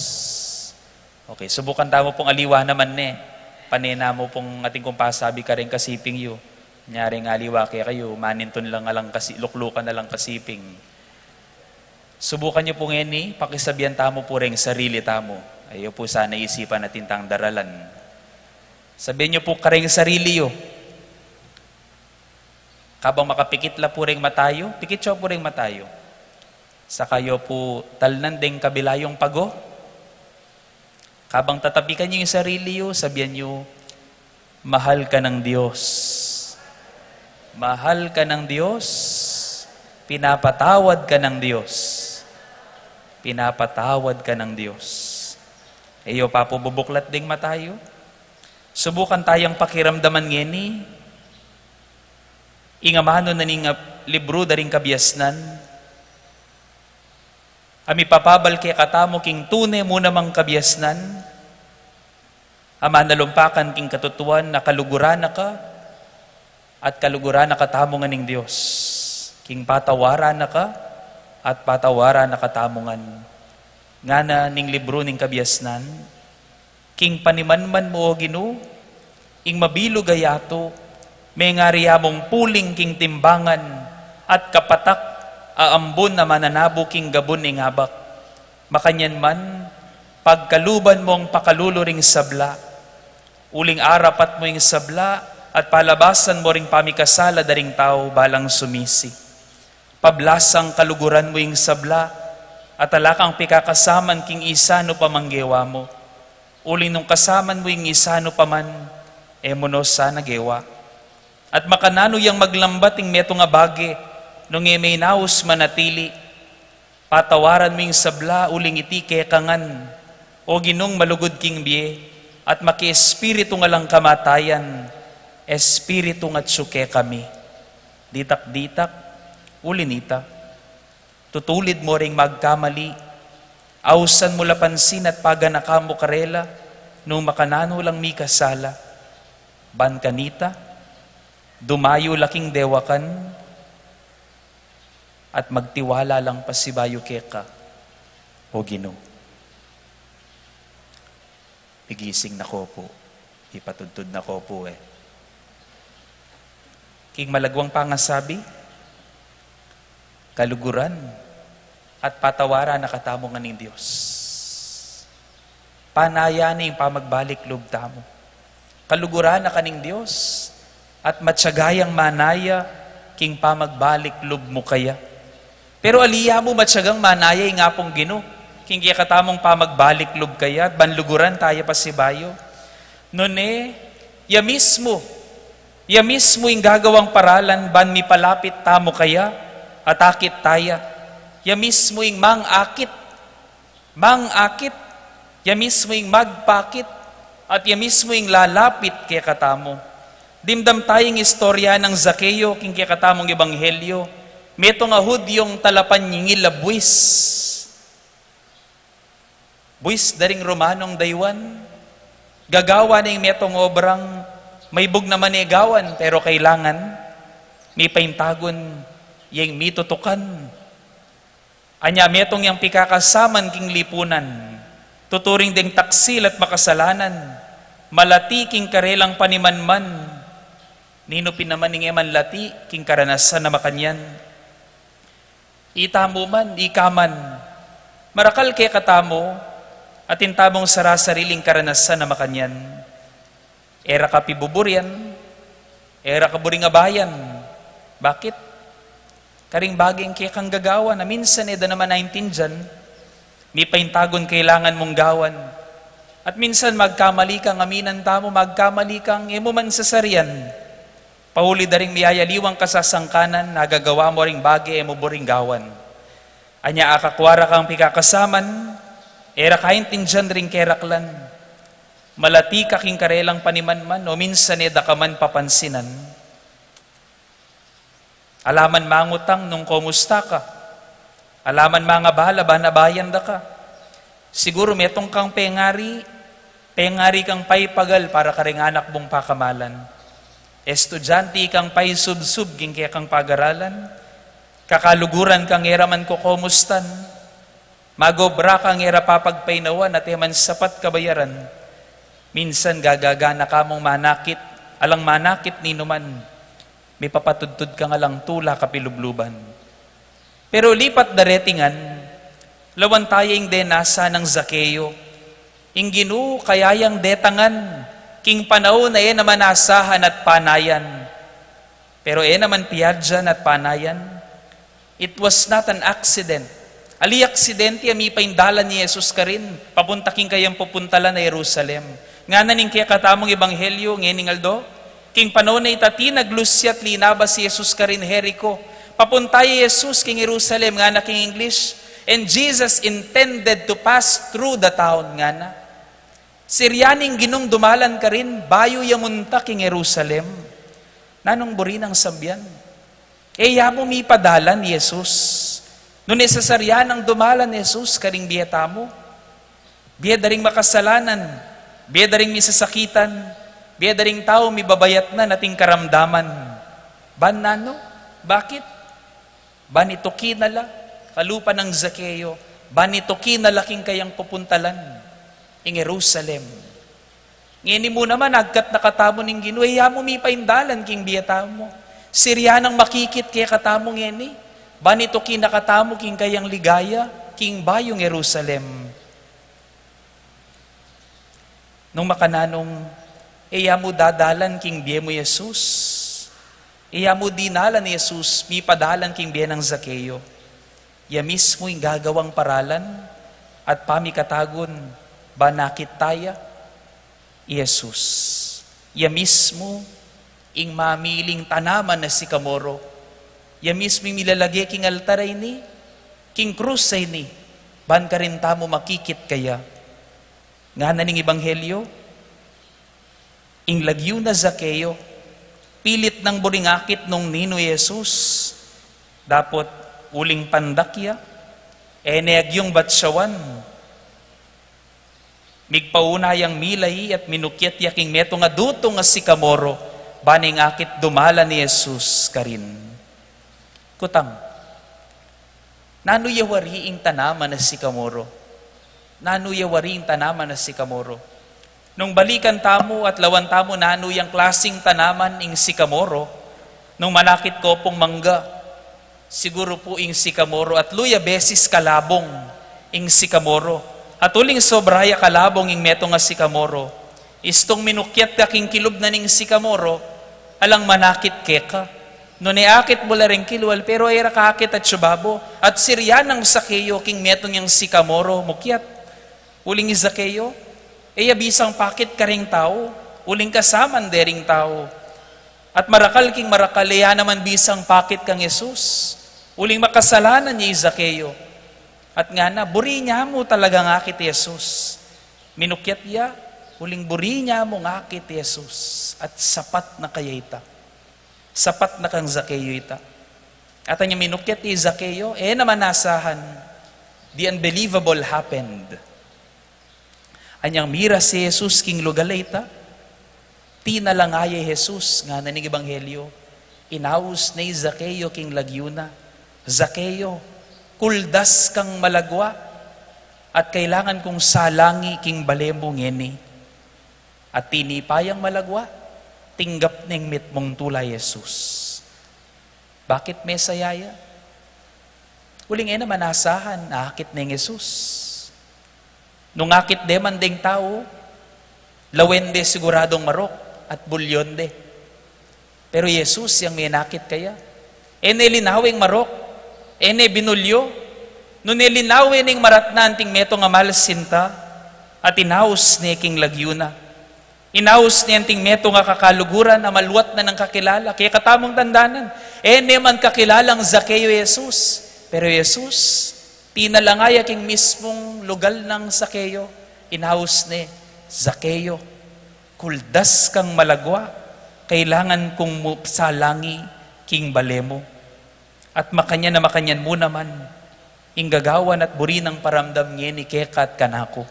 Okay, subukan tamu pung aliwa naman, ne. Pane namu pung atin kung pasabi karing kasiping yu. Nyari nga aliwa kekayu, manintun lang alang kasi, luklukan na lang kasiping. Subukan yu pu ngeni, pakisabian tamu pu reng sarili tamu. Ayaw pu sana isipan atin tang daralan. Sabian yu pu kareng sarili yu. Kabang makapikit la pu reng mata yu, pikit yu pu reng mata yu. Saka yu pu talnan deng kabilayung pago. Kabang tatapikan yu ing sarili yu, sabian yu, "Mahal ka ng Diyos. Mahal ka ng Diyos. Pinapatawad ka ng Diyos. Pinapatawad ka ng Diyos." E yu pa pu bubuklat deng mata yu. Subukan tayang pakiramdaman ngeni ing amanu na ning, ah, libru da ring kabiasnan. A mipapabal kekatamu king tune mu namang kabiasnan, a manalumpakan king katutuan a kaluguran na ka, at kaluguran na ka tamu ngan ning Dios, king patawaran na ka, at patawaran na ka tamu ngan. Ngana ning libru ning kabiasnan, "King panimanman mu, O Ginu, ing mabilug a yatu, mengari ya mung puling king timbangan, at kapatak a ambun a mananabu king gabun ning abak. Makanyan man, pagkaluban mu ing pakalulu ring sabla, uling arapat mu ing sabla, at palabasan mu ring pamikasala da ring tau balang sumisi. Pablasang kaluguran mu ing sabla, at ala kang pikakasaman king isa nu pamang gewa mu. Uling nung kasaman mu ing isa nu pa man, e mu no sana gewa. At makananu yang maglambat ing metung a bage, nung e me inaus manatili? Patawaran mu ing sabla, uling iti keka ngan, O Ginung malugud king bie, at maki espiritu ng alang kamatayan, espiritu ng atsu kekami." Ditak-ditak, uli nita, tutulid mu ring magkamali, ausan mu la pansin at paganakan mu karela, nung makananu lang mikasala. Ban kanita, dumayu la king dewakan, at magtiwala lang pasibayu keka, O Ginu. Migising na ko pu, ipatudtud na ko pu, e. King malagwang pangasabi, kaluguran at patawaran na ka tamu ngan ning Dios. Panayan ne ing pamagbalik lub tamu. Kaluguran na ka ning Dios, at matyaga yang manaya king pamagbalik lub mu kaya. Pero ali ya mu matyagang manaya ing Apung Ginu king kekatamung pamagbalik lub kaya, at ban luguran taya pasibayu. Nune, ya mismu, ya mismu ing gagawang paralan ban mipalapit tamu kaya, at akit taya. Ya mismu ing mang-akit, mang-akit, ya mismu ing magpakit, at ya mismu ing lalapit kekatamu. Dimdam taya ing istorya nang Zakeo king kekatamung ebanghelyo, metung a Hudyung talapanyingil a buis. Buis da ring Romanong dayuan, gagawan ne ing metung obrang maibug naman e gawan, pero kailangan mipaintagun ya ing mitutukan. Anya metung yang pikakasaman king lipunan, tuturing deng taksil at makasalanan, malati king karelang panimanman. Ninu pin naman ing e manlati king karanasan a makanyan? Itamu man, ika man, marakal kekatamu, atin tamung sarasariling karanasan a makanyan. E ra ka pibuburian, e ra ka buring abayan. Bakit? Karing bageng kekang gagawan a minsan e da naman aintindian, mipaintagun kailangan mung gawan. At minsan magkamali kang, aminan tamu, magkamali kang e mu man sasarian. Pauli da ring miyayaliwang kasasangkanan, nagagawa mu ring bage e mu buring gawan. Anya akakua ra kang pikakasaman, e ra kaintindian ring keraklan. Malati ka king karelang panimanman, o minsan e da ka man papansinan. Ala man mangutang nung komusta ka. Ala man mangabala ban abayan da ka. Siguru metung kang pengari, pengari kang paipagal para karing anak mung pakamalan. Estudyante kang paisubsub king kekang pagaralan. Kakaluguran kang e ra man kokomustan. Magobra kang e ra papagpainawan at e man sapat kabayaran. Minsan gagaganaka mung manakit, alang manakit ninuman. Mipapatudtud kang alang tula kapilubluban. Pero lipat dareti ngan, lawan taya ing denasa nang Zakeo. Ing Ginu kaya yang detangan king panaun a e naman asahan at panayan. Pero e naman piadyan at panayan. It was not an accident. Ali aksidente a mipaindalan i Jesus karin, papunta king kayang pupuntalan a Jerusalem. Ngana ning kekatamung ebanghelyo ngening aldo, king panaun a ita, tinaglus ya at linabas i Jesus karin Jerico. Papunta i Jesus king Jerusalem, ngana king English, "And Jesus intended to pass through the town," ngana. Sirya ning Ginung dumalan karin, bayu ya munta king Jerusalem. Nanung buri nang sambian? E ya mu mipadalan i Jesus. Nune sasarya nang dumalan i Jesus karing bie tamu. Bie da ring makasalanan, bie da ring misasakitan, bie da ring tau mibabayatnan ating karamdaman. Ban nanu? Bakit? Ban ituki na la, kalupa nang Zakeo, ban ituki na la king kayang pupuntalan, ing Jerusalem. Ngeni mu naman, agkat na katamu ning Ginu, e ya mu mipaindalan king bie tamu. Sirya nang makikit kekatamu ngeni, ban ituki na katamu king kayang ligaya, king bayung Jerusalem. Nung makananung, e ya mu dadalan king bie mu i Jesus. E ya mu dinalan i Jesus, mipadalan king bie nang Zakeo. Ya mismu ing gagawang paralan at pamikatagun, ban akit taya i Jesus. Ya mismu ing mamiling tanaman a sikamoro. Ya mismu ing milalage king altar a ini, king krus a ini, ban karin tamu makikit kaya. Ngana ning ebanghelyo, ing lagyu na Zakeo, pilit nang buring akit nung ninu i Jesus, dapot uling pandak ya, e ne agyung batsyawan. Migpauna yang milai at minukyat ya king metung a dutung a sikamoro, ban ing akit dumalan i Jesus karin. Kutang, nanu ya wari ing tanaman a sikamoro? Nanu ya wari ing tanaman a sikamoro? Nung balikan tamu at lawan tamu nanu yang klasing tanaman ing sikamoro, nung manakit ko pung mangga, siguru pu ing sikamoro, atlu ya beses kalabung ing sikamoro. At uling sobra ya kalabung ing metung a sikamoro, istung minukyat ya king kilub na ning sikamoro, alang manakit keka. Nune akit mu la ring kilwal, pero e ra kakit atyu babo, at sirya nang Zakeo king metung yang sikamoro, mukyat. Uling i Zakeo, e ya bisang pakit karing tau, uling kasaman de ring tau. At marakal king marakal, e ya naman bisang pakit kang Jesus, uling makasalanan ya i Zakeo. At ngana, buri na mu talagang akit i Jesus. Minukyat ya, uling buri na mung akit i Jesus. At sapat na kaya ita. Sapat na kang Zakeo ita. At anyang minukyat i Zakeo, e naman asahan, the unbelievable happened. Anyang miras i Jesus king lugal a ita, tinalangaya i Jesus, ngana ning Ebanghelyo, inaus ne i Zakeo king lagyu na, "Zakeo, kuldas kang malagwa, at kailangan kung salangi king bale mu ngeni." At tinipa yang malagwa, tinggap neng mitmung tula i Jesus. Bakit mesaya ya? Uling e naman asahan, akit neng Jesus. Nung akit de man deng tau, lawen de siguradung marok at bulyon de. Pero i Jesus yang menakit kaya. E ne linawe ing marok, e ne binulyo. Nune linawe ne ing maratnan, anting metung a malsinta, at inaus ne king lagyu na. Inaus ne anting metung a kakaluguran a maluat na nang kakilala. Kekatamung tandanan, e ne man kakilala nang Zakeo i Jesus. Pero i Jesus, tinalangaya king mismung lugal nang Zakeo. Inaus ne, "Zakeo, kuldas kang malagwa, kailangan kung mu-, salangi king bale mu." At makanyan a makanyan mu naman, ing gagawan at buri nang paramdam ngeni keka at kanaku.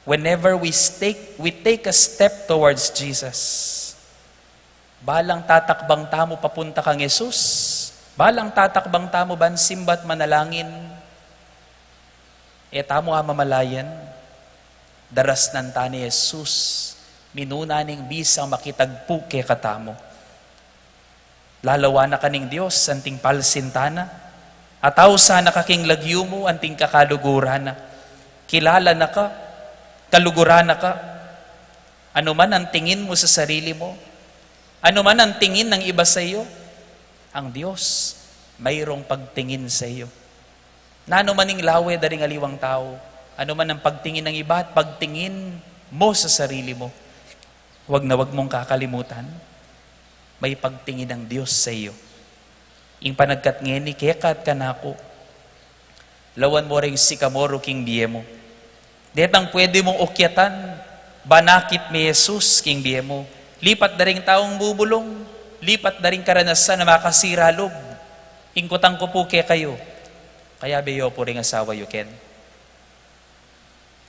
Whenever we take, we take a step towards Jesus, balang tatakbang tamu papunta kang Jesus, balang tatakbang tamu ban simba at manalangin, e tamu amamalayan, darasnan ta ne i Jesus, minuna neng bisang makitagpu kekatamu. Lalawan na ka ning Dios, anting palsinta na. At ausan na ka king lagyu mu, anting kakaluguran na. Kilala na ka, kaluguran na ka. Ano man ang tingin mo sa sarili mo, ano man ang tingin ng iba sa iyo, ang Diyos mayroong pagtingin sa iyo. Nanu man ing lawe da ring aliwang tau, ano man ang pagtingin ng iba at pagtingin mo sa sarili mo, wag na wag mong kakalimutan, may pagtingin ang Diyos sa iyo. Ing panagkat ngeni keka at kanaku, lawan mo ring sikamoro king bie mu. Detang pwede mong ukyatan, ban akit me i Jesus king bie mu. Lipat da ring taung bubulung, lipat da ring karanasan a makasira lub. Ing kutang ku pu kekayu, kayabe yu pu ring asawa yu, ken?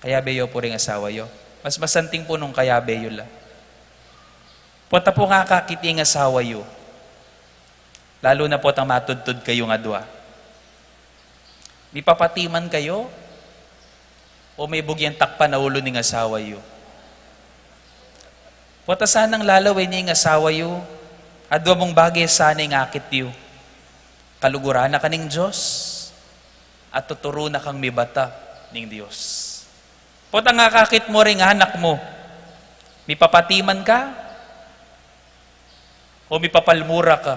Kayabe yu pu ring asawa yu? Mas masanting pu nung kayabe yu la. Pota pung akakit ing asawa yu, lalu na potang matudtud kayung adwa, mipapatiman kayu, o mebugyan takpan a ulu ning asawa yu? Pota sanang lalawen ing asawa yu, adwa mung bage sana ing akit yu. Kaluguran na ka ning Dios, at tuturu na kang mibata ning Dios. Potang akakit mu ring anak mu, mipapatiman ka o mipapalmura ka?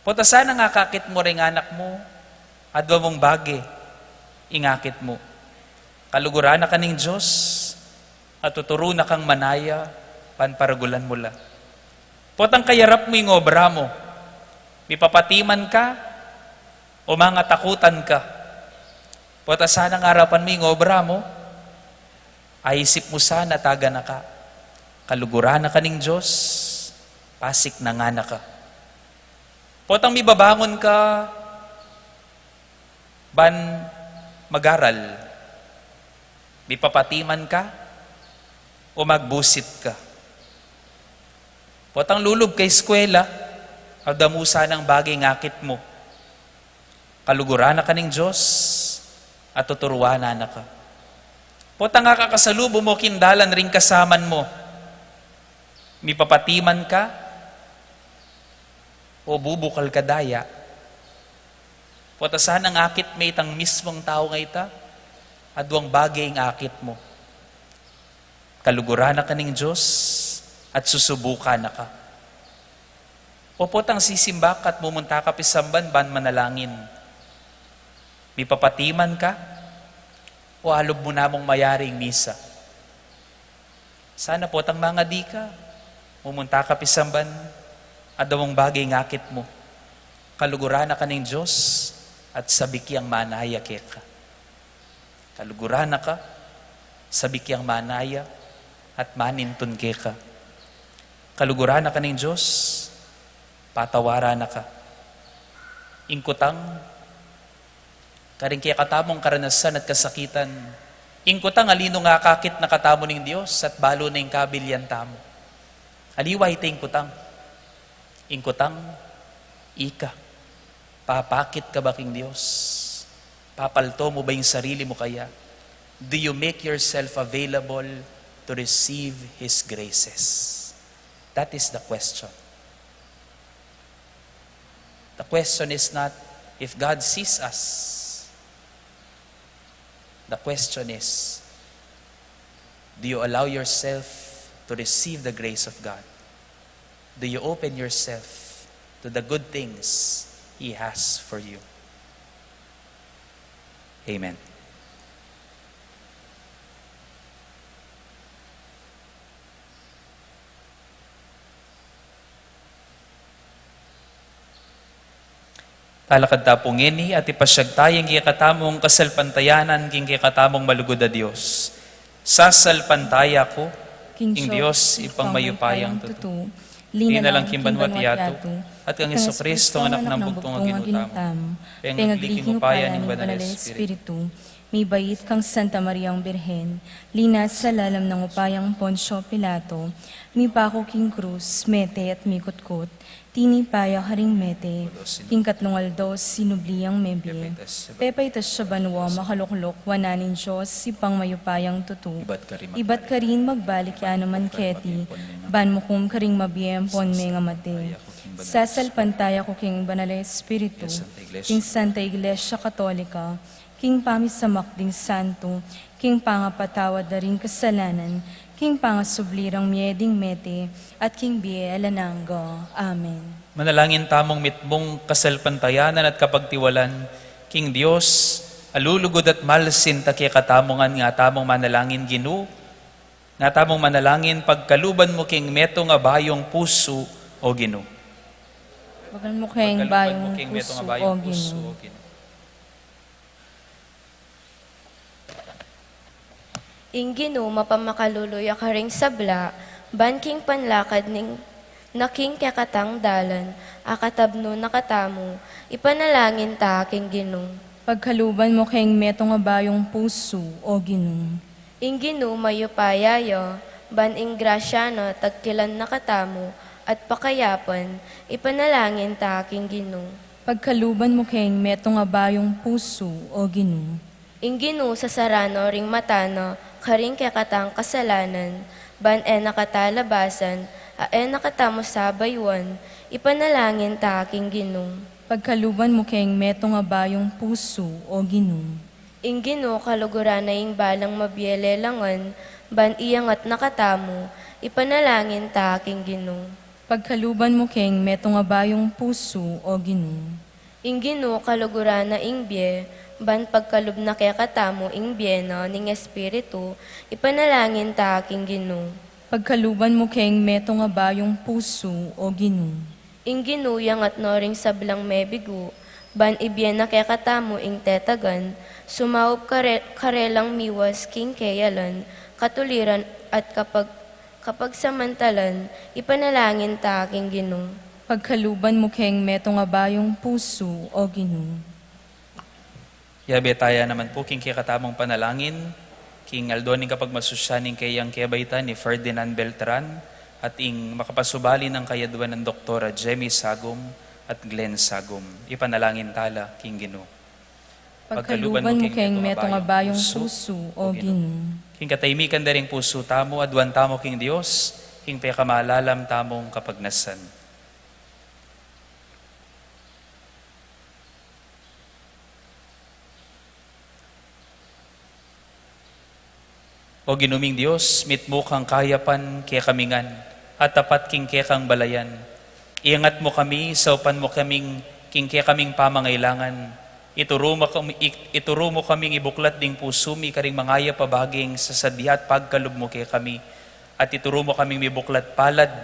Pota sanang akakit mu ring anak mu, adwa mung bage ing akit mu. Kaluguran na ka ning Dios, at tuturu na kang manaya, panparagulan mu la. Potang kayarap mu ing obra mu, mipapatiman ka o mangatakutan ka? Pota sanang arapan mu ing obra mu, aisip mu sana at agana ka. Kaluguran na ka ning Dios, pasiknangan na ka. Potang mibabangun ka ban mag-aral, mipapatiman ka o magbusit ka? Potang lulub ka eskwela, adwa mu sanang bage ing akit mu. Kaluguran na ka ning Dios, at tuturuan na ka. Potang akakasalubung mu king dalan ring kasaman mu, mipapatiman ka o bubukal ka daya? Pota sanang akit me itang mismung tau nga ita, Aduang bage ing akit mu. Kaluguran na ka ning Dios at susubukan na ka. O potang sisimba ka at mumunta ka pi samban ban manalangin. Mipapatiman ka o alub mu namung mayari ing misa? Sana potang mangadi ka, mumunta ka pi samban, aduang bage ing akit mu. Kaluguran na ka ning Dios at sabik yang manaya keka. Kaluguran na ka, sabik yang manaya at manintun keka. Kaluguran na ka ning Dios, patawaran na ka. Ing kutang, karing kekatamung karanasan at kasakitan, ing kutang ali nung akakit na katamu ning Dios at balu na ing kabilian tamu. Aliwa ita ing kutang. Ing kutang, ika, papakit ka ba king Dios? Papalto mu ba ing sarili mu kaya? Do you make yourself available to receive His graces? That is the question. The question is not if God sees us. The question is, do you allow yourself to receive the grace of God? Do you open yourself to the good things He has for you? Amen. Talakad ta pu ngeni at ipasyag taya ing kekatamung kasalpantayanan king kekatamung malugud a Dios. Sasalpantaya ku king Dios, Ibpang mayupayang tutu, linalang king banwa't yatu, at kang Jesucristo, anak nang bugtung a Ginu tamu, pengagli king upaya ning Banal a Espiritu, mibait kang Santa Mariang Birhen, linasa lalam nang upayang Poncio Pilato, mipaku king krus, mete at mikutkut, tinipa ya karing mete, king katlung aldo sinubli yang mebie, pepaitas ya banua, makalukluk wanan ning Dios, Ibpang mayupayang tutu, ibat karin magbalik ya naman keti, ban mukum karing mabie ampon mengamate. Sasalpantaya ku king Banal a Espiritu, king Santa Iglesia Katolika, king pamisamak ding santo, king pangapatawad da ring kasalanan, king pangasubli rang mie ding mete, at king bie alang angga. Amen. Manalangin tamung mitmung kasalpantayanan at kapagtiwalan king Dios a lulugud at malsinta kekatamu ngan, nga tamung manalangin, Ginu, nga tamung manalangin, pagkaluban mu king metung a bayung pusu, O Ginu. Pagkaluban mu king metung a bayung pusu, O Ginu. Ing Ginu mapamakalulu ya karing sabla, ban king panlakad ning na king kekatang dalan, akatabnu na katamu, ipanalangin ta king Ginu. Pagkaluban mu king metung a bayung pusu, O Ginu. Ing Ginu mayupaya ya, ban ing grasya na tagkilan na katamu, at pakayapan, ipanalangin ta king Ginu. Pagkaluban mu king metung a bayung pusu, O Ginu. Ing Ginu sasaranu ring mata na karing kekatang kasalanan, ban e na kata labasan, a e na katamu sabayuan, ipanalangin ta king Ginu. Pagkaluban mu king metung a bayung pusu, O Ginu. Ing Ginu kaluguran na ing balang mabie lelangan, ban iyangat na katamu, ipanalangin ta king Ginu. Pagkaluban mu king metung a bayung pusu, O Ginu. Ing Ginu kaluguran na ing bie, ban pagkalub na kekatamu ing bie na ning Espiritu, ipanalangin ta king Ginu. Pagkaluban mu king metung a bayung pusu, O Ginu. Ing Ginu yangat no ring sablang mebigu, ban ibie na kekatamu ing tetagan, sumaup kare-, karelang miwas king keyalan, katuliran at kapag-, kapagsamantalan, ipanalangin ta king Ginu. Pagkaluban mu king metung a bayung pusu, O Ginu. Yabe taya naman pu king kekatamung panalangin, king aldo ning kapagmasusyan ning keyang kebaitan i Ferdinand Beltran, at ing makapasubali nang kayaduan nang Doktora Jemmy Sagum at Glenn Sagum. Ipanalangin tala king Ginu. Pagkaluban mu king metung a bayung pusu, O Ginu. King katahimikan da ring pusu tamu, aduan tamu king Dios, king pekamalalam tamung kapagnasan. O Ginu ming Dios, mitmu kang kayapan kekami ngan, at tapat king kekang balayan. Iangat mu kami, saupan mu kaming king kekaming pamangailangan. Ituru mu kami, it-, ituru mu kaming ibuklat ding pusu mi karing mangayap a baging sasadya at pagkalub mu kekami. At ituru mu kaming mibuklat palad,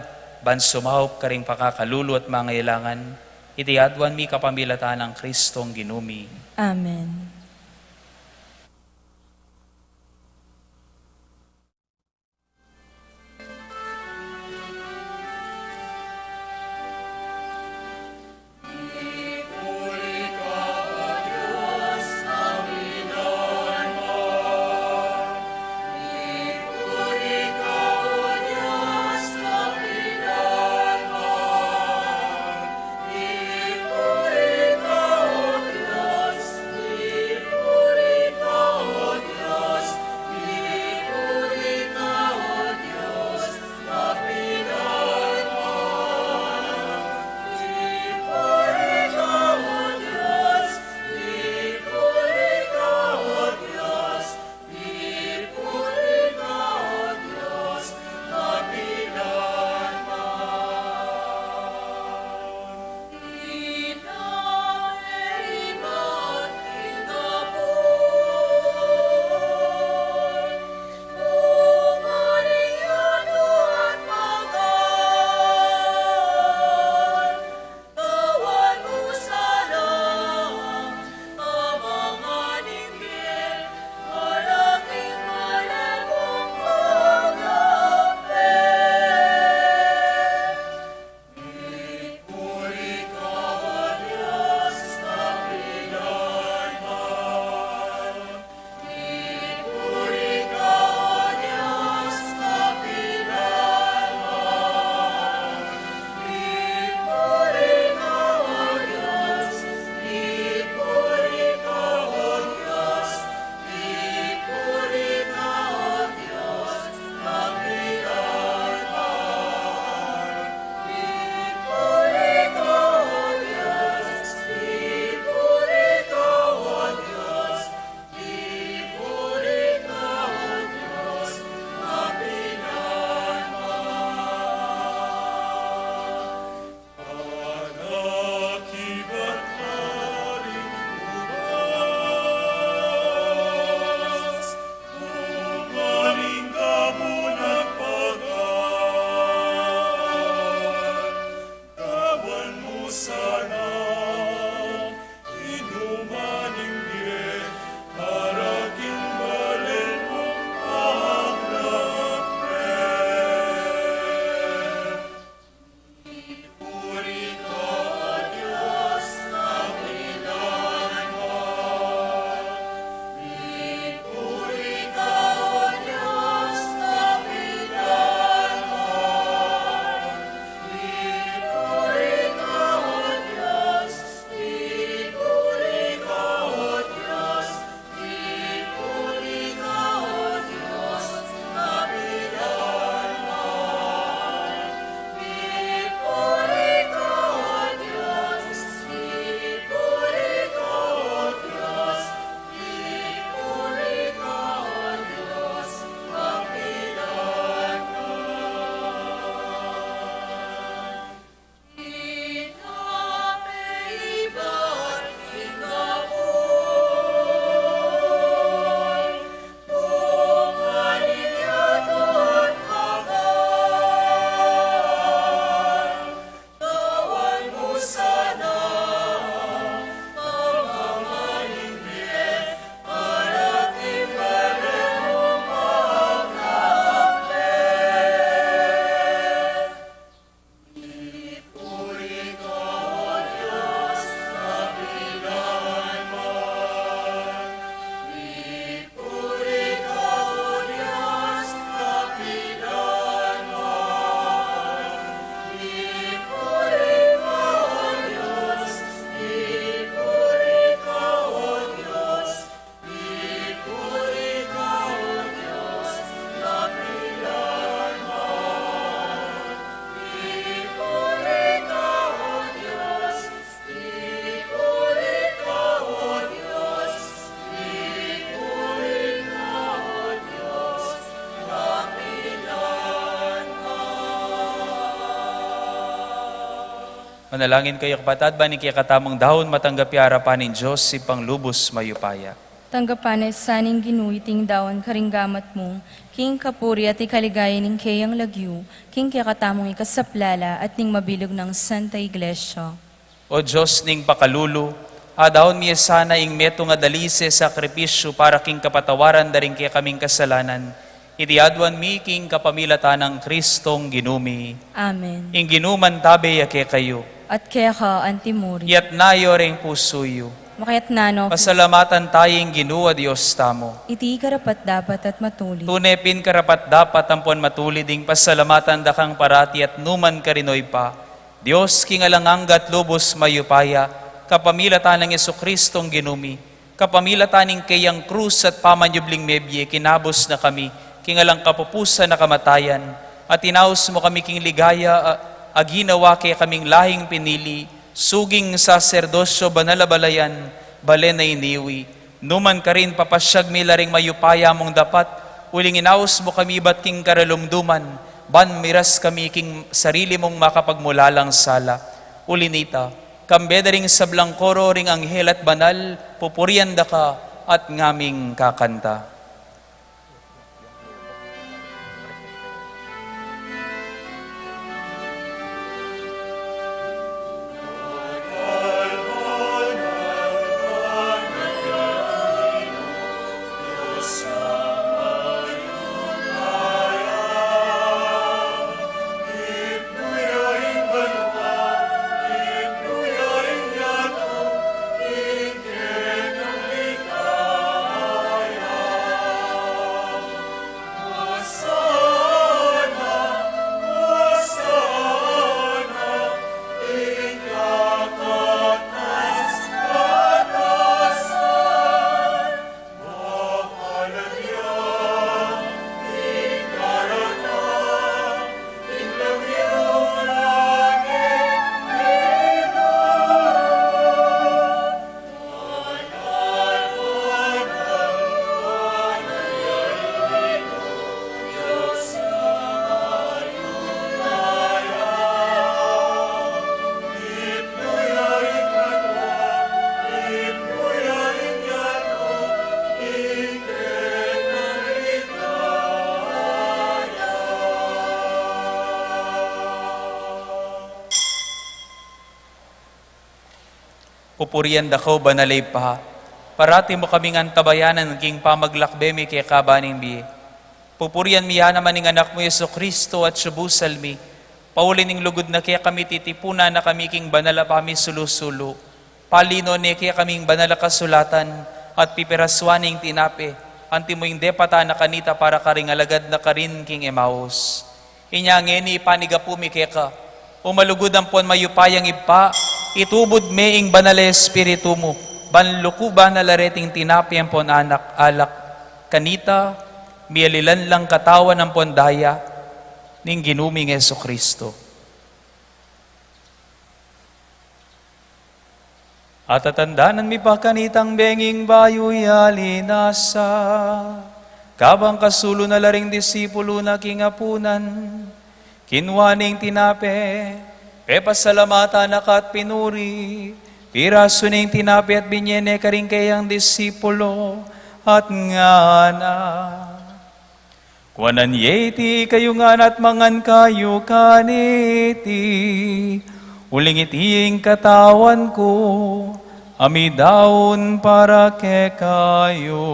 ban sumaup karing pakakalulu at mangailangan. Iti aduan mi kapamilatan nang Kristong Ginu mi. Amen. Manalangin kayu, kapatad, ban ing kekatamung daun matanggap ya arapan ning Dios Ibpang lubus mayupaya. Tanggapan na sa ning Ginu iting daun karing gamat mu, king kapurian at ikaligaya ning keyang lagyu, king kekatamung ikasaplala at ning mabilug nang Santa Iglesia. O Dios ning pakalulu, adaun mi sana ing metung a dalise sakripisyu para king kapatawaran da ring kekaming kasalanan. Iti aduan mi king kapamilatan nang Kristong Ginu mi. Amen. Ing Ginu mantabe ya kekayu. At keka antimuri. Iyatas yu ring pusu yu. Makayatas no. Pasalamatan taya ing Ginu a Dios tamu. Iti karapat-dapat at matulid. Tune pin karapat-dapat ampon matulid ing pasalamatan da kang parati at nukarin man, O Ibpa, Dios king alang angga at lubus mayupaya, kapamilatan nang Jesukristong Ginu mi, kapamilatan ning keyang krus at pamanyubling mebie, kinabus na kami king alang kapupusan a kamatayan, at inaus mu kami king ligaya a, a ginawa kekaming lahing pinili, suging saserdosyo, banal a balayan, balen a iniwi. Nukarin, papasyag mi la ring mayupaya mung dapat, uling inaus mu kami ibat king karalumduman, ban miras kami king sarili mung makapagmulalang sala. Uli na nita, kambe da ring sablang koro ring anghel at banal, pupurian da ka at ngaming kakanta. Pupurian da ka, O Banal a Ibpa, parati mu kaming antabayanan king pamaglakbe mi keka ban ning bie. Pupurian mi ya naman ing Anak mu, Jesucristo, atsu busal mi, pauli ning lugud na kekami titipunan na kami king banal a pamisulu-sulu. Palinuan ne kekaming banal a kasulatan, at pipirasuan ne ing tinape, antimo ing depatan na kanita para karing alagad na karin king Emmaus. Inya ngeni, panigapu mi keka, O malugud ampon mayupayang Ibpa, itubud me ing Banal a Espiritu mu, ban lukuban na la reting tinape ampon anak, alak, kanita, mialilan lang katawan ampon daya ning Ginu ming Jesucristo. At tatandanan mi pa kanitang benging bayu ya linasa, kabang kasulu na la ring disipulu na king apunan, kinua ne ing tinape, pepasalamatan na ka at pinuri, pirasu ne ing tinape at binye ne karing keyang disipulu, at ngana: Kuanan ye iti kayu ngan at mangan kayu kaniti, uling iti ing katawan ku, a midaun para kekayu.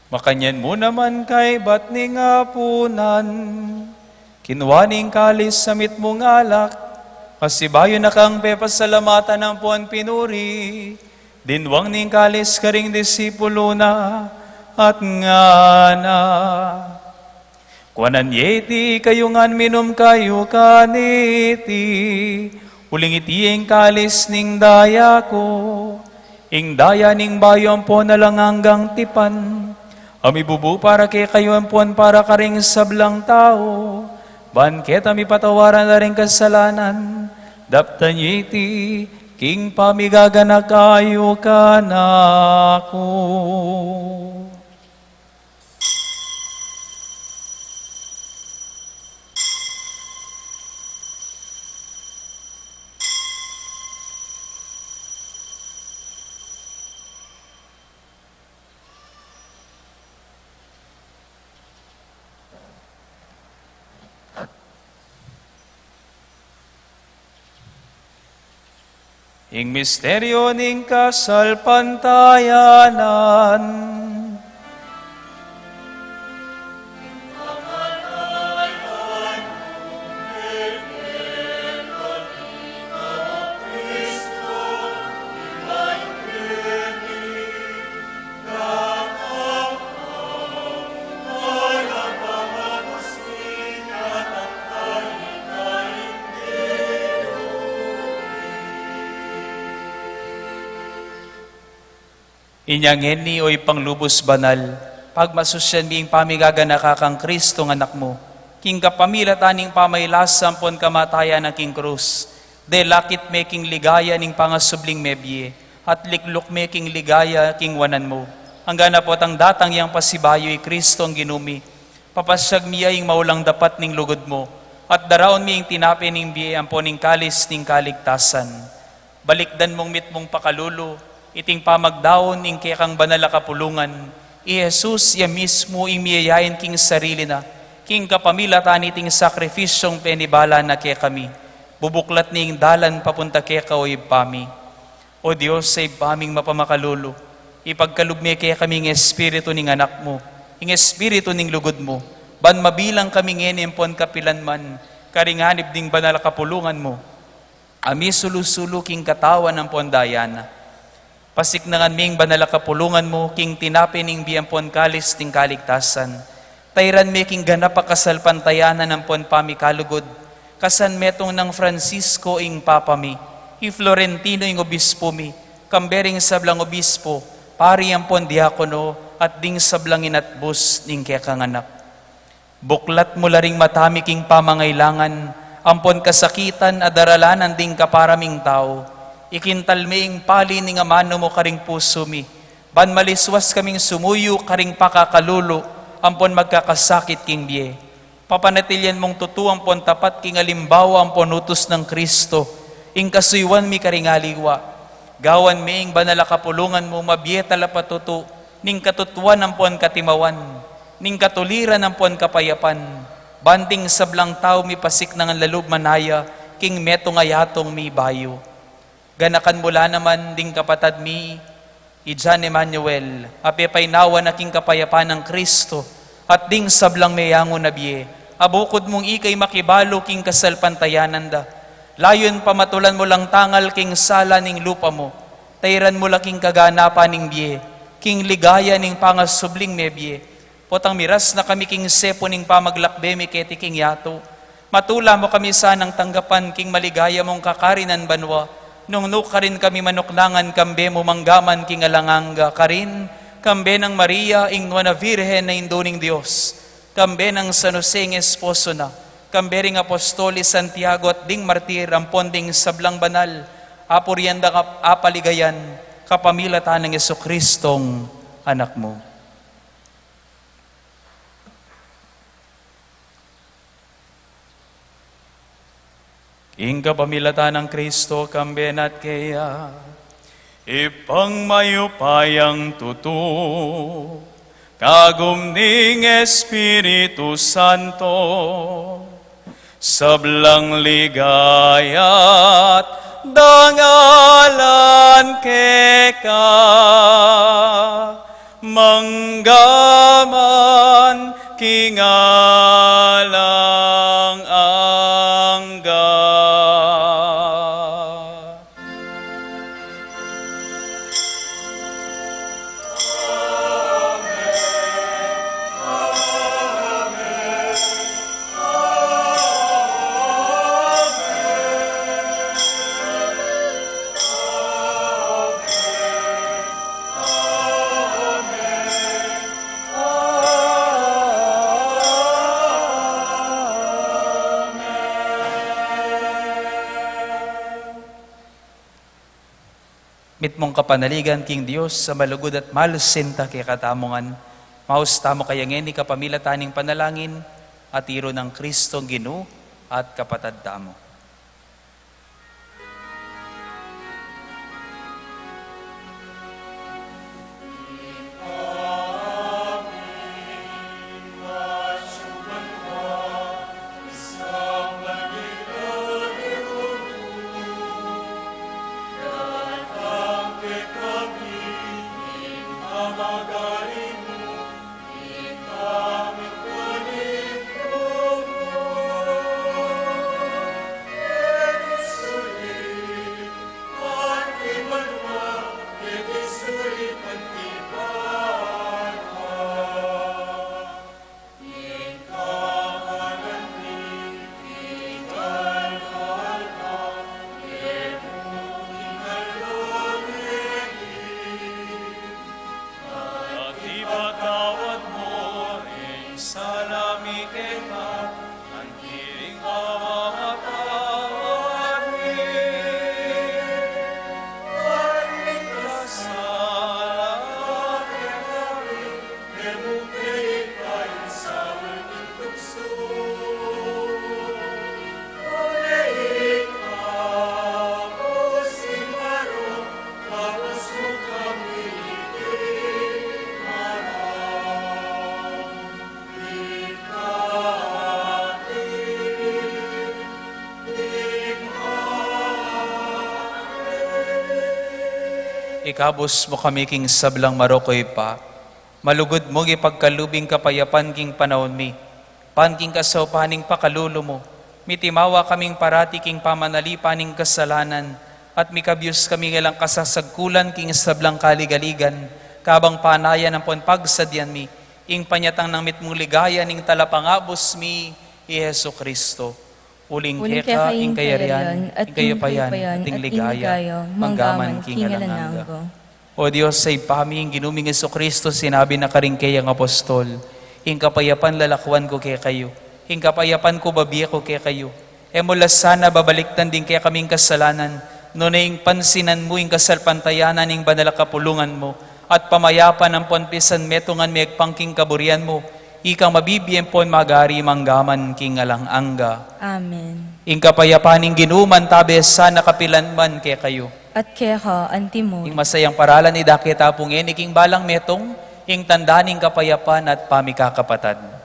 Makanyan mu naman kaibat ning apunan, kinua ne ing kalis a mitmung alak, pasibayu na kang pepasalamatan ampon pinuri, dinwang ne ing kalis karing disipulu na, at ngana: Kuanan ye iti kayu ngan minum kayu kaniti, uling iti ing kalis ning daya ku, Ing daya ning bayu ampon alang anggang tipan, a mibubu para kekayu ampon para karing sablang tau, ban keta mipatawaran la ring kasalanan, daptan yu iti king pamigaganaka yu kanaku. Ing misteryu ning kasalpantayanan. Inya ngeni, o Ibpang lubus banal, pagmasusyan mi ing pamigaganaka kang Kristong Anak mu, king kapamilatan ning pamailasa ampon kamatayan na king krus, delakit me king ligaya ning pangasubling mebie, at likluk me king ligaya king wanan mu. Anggang potang datang yang pasibayu i Kristong Ginu mi, papasyag mi ya ing maulang dapat ning lugud mu, at daraun mi ing tinape ning bie ampon ing kalis ning kaligtasan. Balikdan mung mitmung pakalulu iting pamagdaun ing kekang banal a kapulungan, i Jesus ya mismu ing miyayain king sarili na, king kapamilatan niting sakripisyung penibala na kekami. Bubuklat ne ing dalan papunta keka, o Ibpa mi. O Dios, a Ibpa ming mapamakalulu, ipagkalub me kekami ing Espiritu ning Anak mu, ing Espiritu ning lugud mu, ban mabilang kami ngeni ampon kapilan man karing anib ning banal a kapulungan mu, a misulu-sulu king katawan ampon daya na. Pasiknangan me ing banal a kapulungan mu king tinape ning bie ampon kalis ning kaligtasan. Tairan me king ganap a kasalpantayanan ampon pamikalugud, kasan metung nang Francisco ing Papa mi, i Florentino ing obispu mi, kambe ring sablang obispu, pari ampon diakono, at ding sablang inatbus ning kekang anak. Buklat mu la ring mata mi king pamangailangan ampon kasakitan a daralanan ding kapara ming tau. Ikintal me ing pali ning amanu mu karing pusu mi, ban maliswas kaming sumuyu karing pakakalulu ampon magkakasakit king bie. Papanatilian mung tutu ampon tapat king alimbawa ampon utus nang Kristo ing kasuyuan mi karing aliwa. Gawan me ing banal a kapulungan mu mabie talapatutu ning katutuan ampon katimawan, ning katuliran ampon kapayapan, ban ding sablang tau mipasiknangan la lub manaya king metung a yatung mi bayu. Ganakan mu la naman ding kapatad mi, i Jan Emanuel, a pepainawa na king kapayapan nang Kristo, at ding sablang meyangu na bie, a bukud mung ika'y makibalu king kasalpantayanan da. Layun pamatulan mu lang tangal king sala ning lupa mu, tairan mu la king kaganapan ning bie, king ligaya ning pangasubling mebie. Potang miras na kami king sepu ning pamaglakbe mi keti king yatu, matula mu kami sanang tanggapan king maligaya mung kakarinan banua, nung nu karin kami manuknangan kambe mu manggaman king alang angga, karin kambe nang Maria, ing Nuan a Virgen a Indu ning Dios, kambe nang San Jose ing esposo na, kambe ring apostol i Santiago at ding martir ampon ding sablang banal a purian dang ap-, apaligayan, kapamilatan nang Jesucristong Anak mu. King kapamilatan nang Kristo, kambe na at keya, Ibpang mayupayang tutu, kagum ning Espiritu Santo, sablang ligaya't dangalan keka, manggaman king alang angga. Mitmung kapanaligan king Dios a malugud at malsinta kekatamu ngan, maus tamu kaya ngeni kapamilatan ning panalangin a tiru nang Kristong Ginu at Kapatad tamu. At ipatawad mu ring sala mi keka, anti ring pamamatawad mi ring mikasala kekami. Ikabus mu kami king sablang marok, O Ibpa, malugud mung ipagkalub ing kapayapan king panaun mi, ban king kasaupan ning pakalulu mu, mitimawa kaming parati king pamanalipan ning kasalanan, at mikabyus kami ngelang kasasagkulan king sablang kaligaligan, kabang panayan ampon pagsadyan mi ing panyatang nang mitmung ligaya ning Talapangabus mi, i Jesucristo. Uling keka ing kayarian, ing kayapayan, at ing ligaya, manggaman king alang angga. O Dios a Ibpa mi, ing Ginu ming Jesucristo, sinabi na karing kayang apostol, ing kapayapan lalakwan ku kekayu, ing kapayapan ku babie ku kekayu. E mu la sana babalikdan ding kekaming kasalanan, nune ing pansinan mu ing kasalpantayanan ning banal a kapulungan mu, at pamayapan ampon pisanmetungan megpang king kaburian mu, ikang mabibie ampon mag-ari manggaman king alang angga. Amen. Ing kapayapan ning Ginu mantabe sana kapilan man kekayu. At keka antimu. Ing masayang paralan idake ta pu ngeni king balang metung, ing tanda ning kapayapan at pamikakapatad.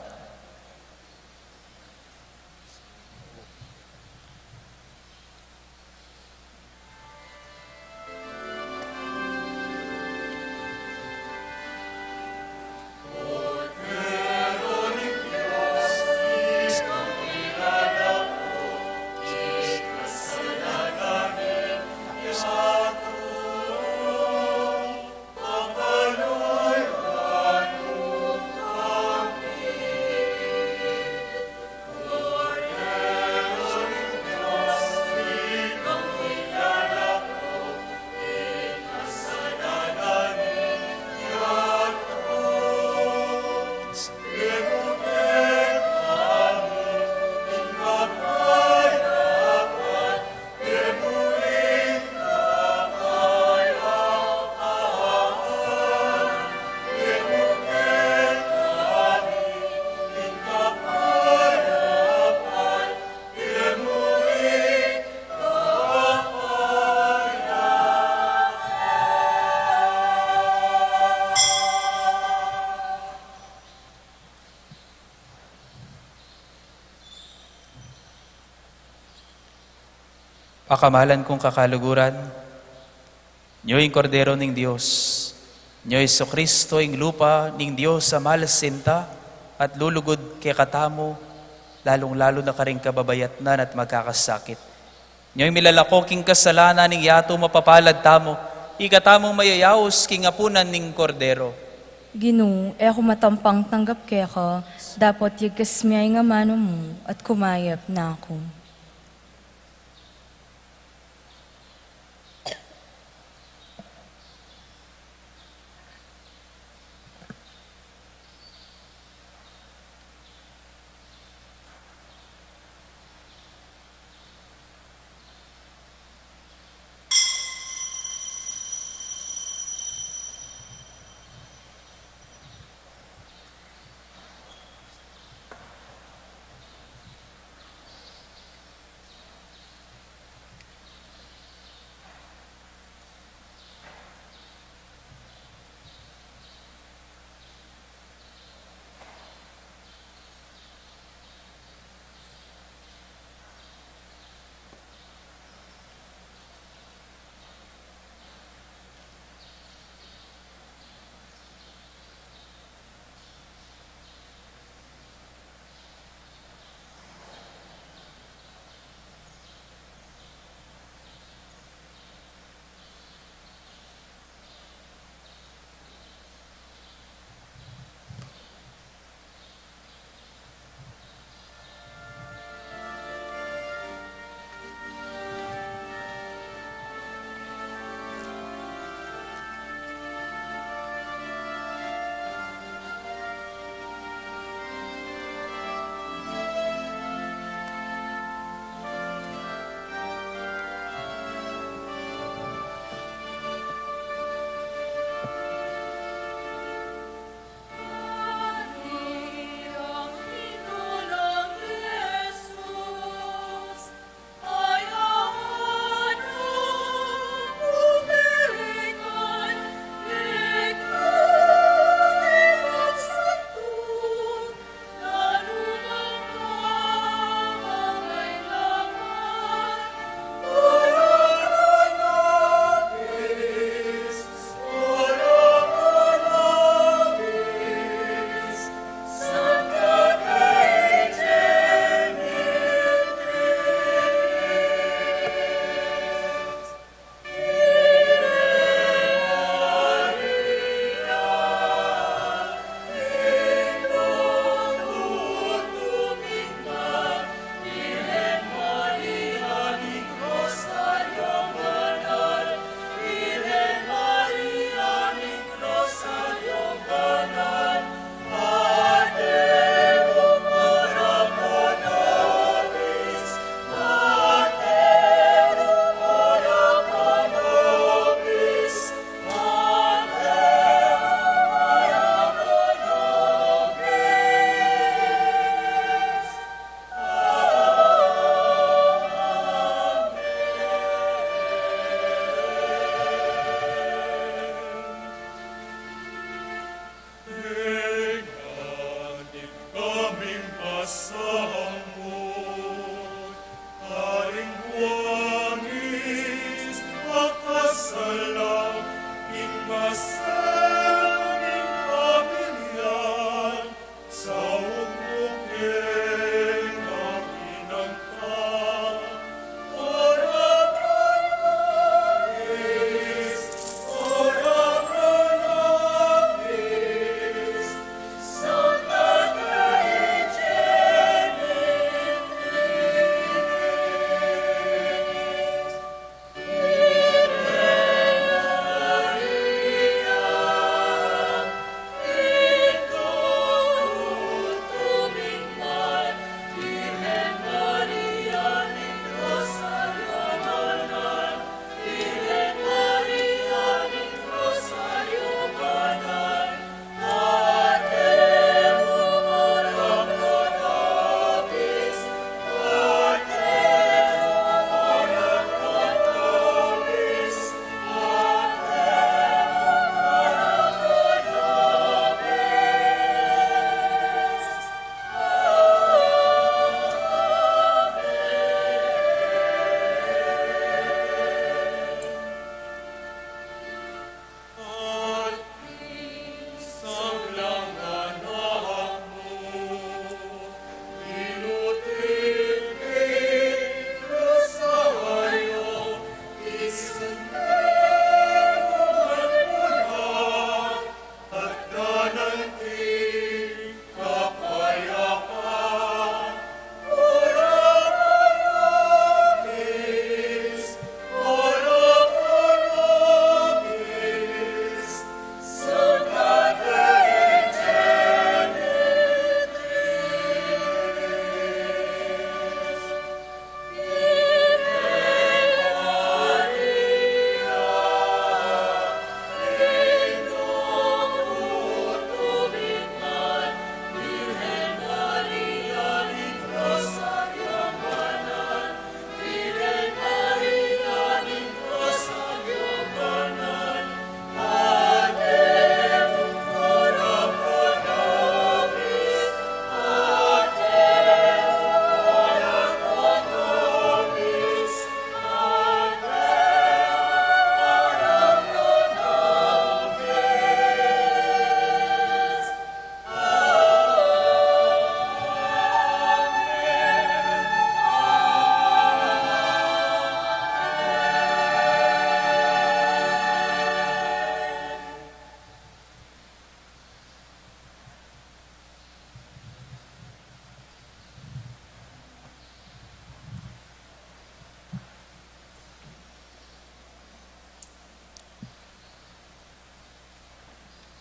Pakamalan kung kakaluguran, nyo ing Kordero ning Dios, nyo Jesucristo, ing lupa ning Dios a malsinta at lulugud kekatamu, lalung-lalu na karing kababayatnan at magkakasakit. Nyo ing milalako king kasalanan ning yatu, mapapalad tamu, ikatamung mayayaus king apunan ning Kordero. Ginu, e ku matampang tanggap keka, dapot yagkas me ing amanu mu, at kumayap na ku.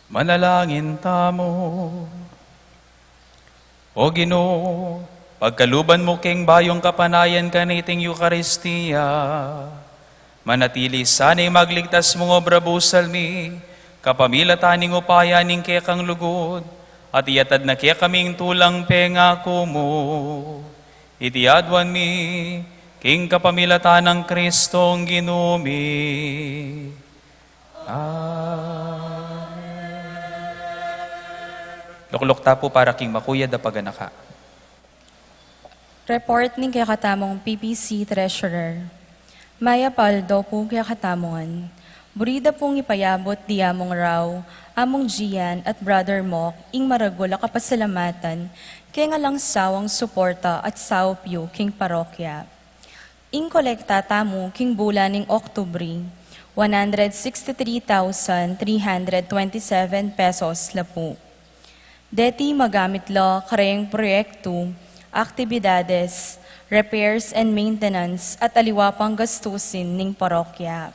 Manalangin tamu. O Ginu, pagkaluban mu keng bayung kapanayan kaniting Eukaristia, manatili sanang magligtas mung obra busal mi, kapamilatan ning upaya ning kekang lugud, at iyatad na kekaming tulang pengaku mu. Iti aduan mi, king kapamilatan nang Kristong Ginu mi. Amen. Lukluk ta pu para king makuyad a paganaka. Report ning kekatamung P P C Treasurer. Mayap a aldo pu kekatamu ngan. Buri da pung ipayabut di Among Rau, Among Gian, at Brother Mok ing maragul a kapasalamatan keng alang sawang suporta at saup yu king parokya. Ing kolekta tamu king bulan ning Oktubre, one hundred sixty-three thousand three hundred twenty-seven pesos la pu. Deti magamit la kareng proyektu, aktibidades, repairs and maintenance at aliwa pang gastusin ning parokya.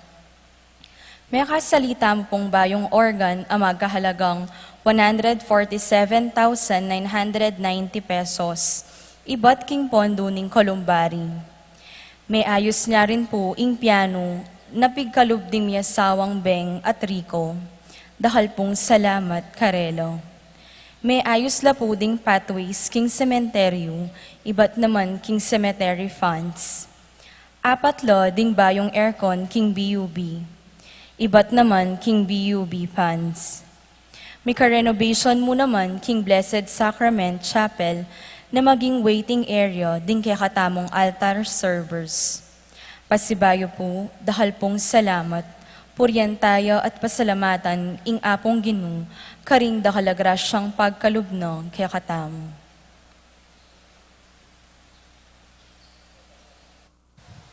Mekasalita mu pung bayung organ a magkahalagang one hundred forty-seven thousand nine hundred ninety pesos, ibat king pondo ning Columbari. Meayus na rin pu ing piano na pigkalub ding mi asawang Beng at Rico. Dakal pung salamat karela. Meayus la pu ding pathways king sementeryu, ibat naman king cemetery funds. Apat la ding bayung aircon king B U B. Ibat naman king B U B funds. Mika-renovation mu naman king Blessed Sacrament Chapel na maging waiting area ding kekatamung altar servers. Pasibayu pu, dakal pung salamat, purian taya at pasalamatan ing Apung Ginu, karing dakal a grasyang pagkalub na kekatamu.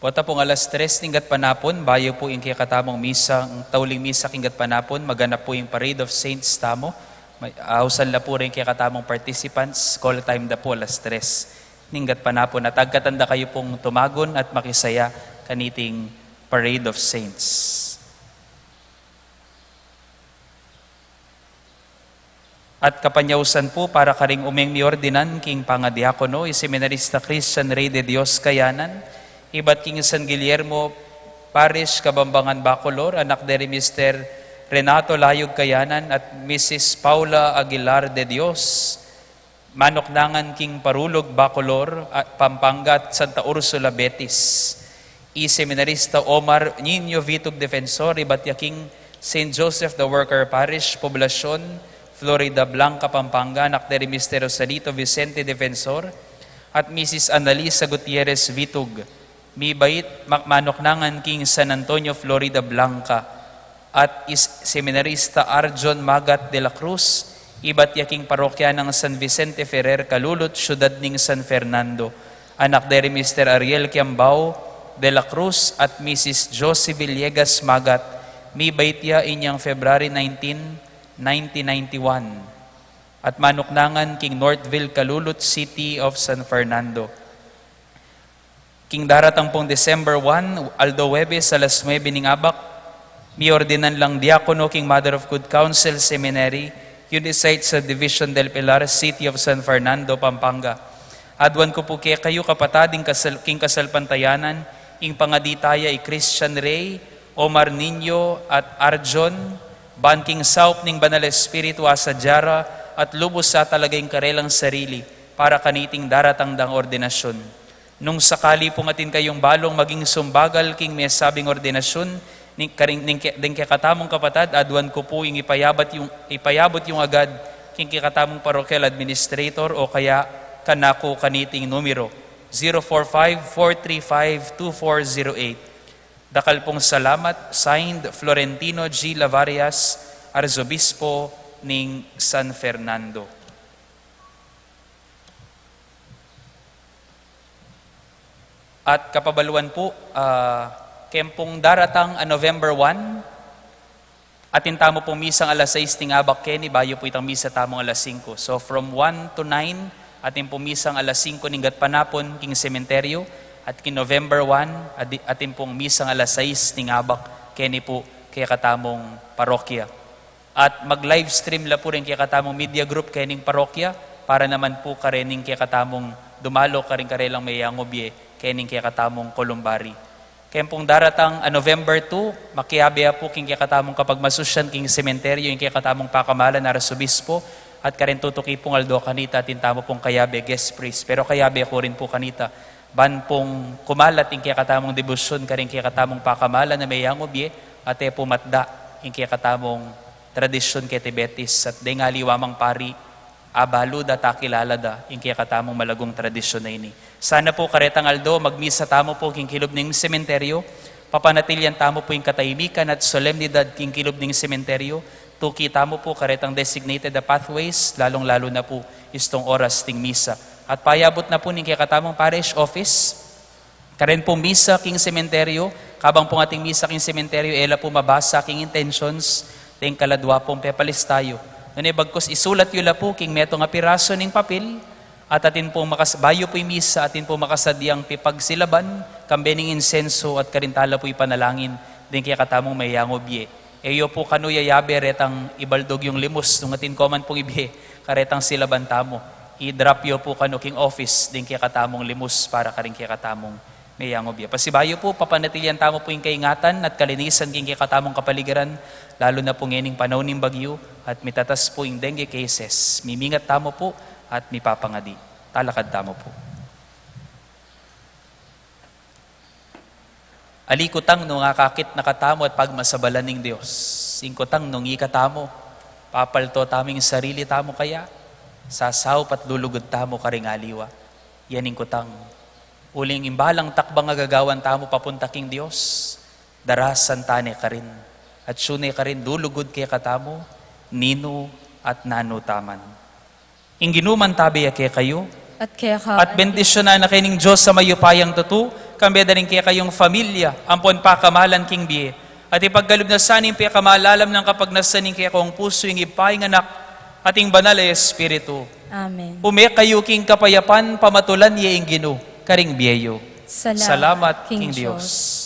Pota pung alas tres ning gatpanapun, bayu pu ing kekatamung misa, ing tauling misa king gatpanapun, maganap pu ing Parade of Saints tamu. May, ausan la pu ring kekatamung participants, call time da pu alas tres ning gatpanapun. At agkatan da kayu pung tumagun at makisaya kaniting Parade of Saints. At kapanyausan pu para karing umeng miordinan king pangadiakono, i Seminarista Christian Rey de Dios Kayanan, ibat king San Guillermo Parish, Kabambangan, Bacolor, anak de ri Mister Renato Layug Kayanan at Missus Paula Aguilar de Dios, manuknangan king Parulug, Bacolor, a, Pampanga at Santa Ursula, Betis. I Seminarista Omar Niño Vitug Defensor, ibat ya king Saint Joseph the Worker Parish, Poblacion, Floridablanca, Pampanga, anak de ri Mister Rosalito Vicente Defensor at Missus Annalisa Gutierrez Vitug. Mibait, ma-, manuknangan king San Antonio, Floridablanca, at i Seminarista Arjon Magat de la Cruz, ibat ya king parokya nang San Vicente Ferrer, Calulot, syudad ning San Fernando. Anak de ri Mister Ariel Kiambao de la Cruz at Missus Josie Villegas Magat, mibait ya inyang February nineteen, nineteen ninety-one. At manuknangan king Northville, Calulot, City of San Fernando. King daratang pung December one, aldo Huwebes, alas nuebe ning abak, miordinan lang diakono king Mother of Good Counsel Seminary, Unicite Subdivision del Pilar, City of San Fernando, Pampanga. Aduan ku pu kekayu, kapatad, ing kasal-, king kasalpantayanan, ing pangadi taya i Christian Rey, Omar Niño, at Arjon, ban king saup ning Banal Espiritu, asadya ra at lubus a talaga ing karelang sarili para kaniting daratang dang ordinasyun. Nung sakali pung atin kayung balung maging sumbagal king mesabing ordinasyun, ning, karing, ning ke-, ding kekatamung kapatad, aduan ku pu ing ipayabat yung, ipayabut yung agad king kekatamung parochial administrator o kaya kanaku kaniting numero, zero four five, four three five, two four zero eight. Dakal pung salamat, signed, Florentino G. Lavarias, Arzobispo ning San Fernando. At kapabaluan pu, ah, keng pung daratang a November one, atin tamu pung misang alas sais ning abak keni, bayu pu itang misa tamung alas singko. So, from one to nine, atin pung misang alas singko ning gatpanapun king sementeryo, at king November one, adi-, atin pung misang alas sais ning abak keni pu kekatamung parokya. At mag-livestream la pu ring kekatamung media group kening parokya, para naman pu karening kekatamung dumalo karing karelang meyangu bie kening kekatamung columbary. Keng pung daratang a November two, makiabe ya pu king kekatamung kapagmasusyan king sementeryo ing kekatamung pakamalan a arsobispo, at karing tutuki pung aldo kanita atin tamu pung kayabe guest priest. Pero kayabe ku rin pu kanita, ban pung kumalat ing kekatamung debosyon karing kekatamung pakamalan a meyangu bie, at e pu matda ing kekatamung tradisyon keti Betis, at deng aliwa mang pari, abalu da at akilala da ing kekatamung malagung tradisyon a ini. Sana pu karetang aldo, magmisa tamu pu king kilub ning sementeryo, papanatilyan tamu pu ing katahimikan at solemnidad king kilub ning sementeryo, tuki tamu pu karetang designated a pathways, lalung-lalu na pu istung oras ding misa. At payabut na pu ning kekatamung parish office, karen pung misa king sementeryo, kabang pung ating misa king sementeryo, e la pu mabasa king intentions deng kaladwa pung pepalistayu. Nune bagkus isulat yu la pu king metung a pirasu ning papil, at atin pung makas-, bayu pu ing misa, atin pung makasadyang pipagsilaban, kambe ning insenso at karin tala pu ipanalangin deng kekatamung meyangu bie. E yu pu kanu yayabe retang ibaldog yung limus, nung atin ko man pung ibie karetang silaban tamu, i-drop yu pu kanu king office deng kekatamung limus para karing kekatamung meyangu bie. Pasibayu pu, papanatilyan tamu pu ing kaingatan at kalinisan king kekatamung kapaligiran, lalu na pu ngening panaun ning bagyu, at mitatas pu ing dengue cases. Mimingat tamu pu at mipapangadi. Talakad tamu pu. Ali kutang nung akakit na katamu at pagmasabalan ning Dios. Ing kutang nung ikatamu, papalto tamu ing sarili tamu kaya, sasaup at lulugud tamu karing aliwa. Yan ing kutang. Uling ing balang takbang a gagawan tamu papunta king Dios, darasan tane karin, at sune karin lulugud kekatamu, ninu at nanu taman. Ing Ginu mantabe ya kekayu. At keka. At bendisyonan na kayu ning Dios a mayupayang tutu, kambe da ring kekayung familia, ampon pakamalan king bie. At ipagkalub na sa ning pekamalalam nang kapagnasan ning kekong pusu, ing Ibpa, ing Anak, at ing Banal a Espiritu. Amen. Ume kayu king kapayapan, pamatulan ye ing Ginu karing bie yu. Salamat king Dios.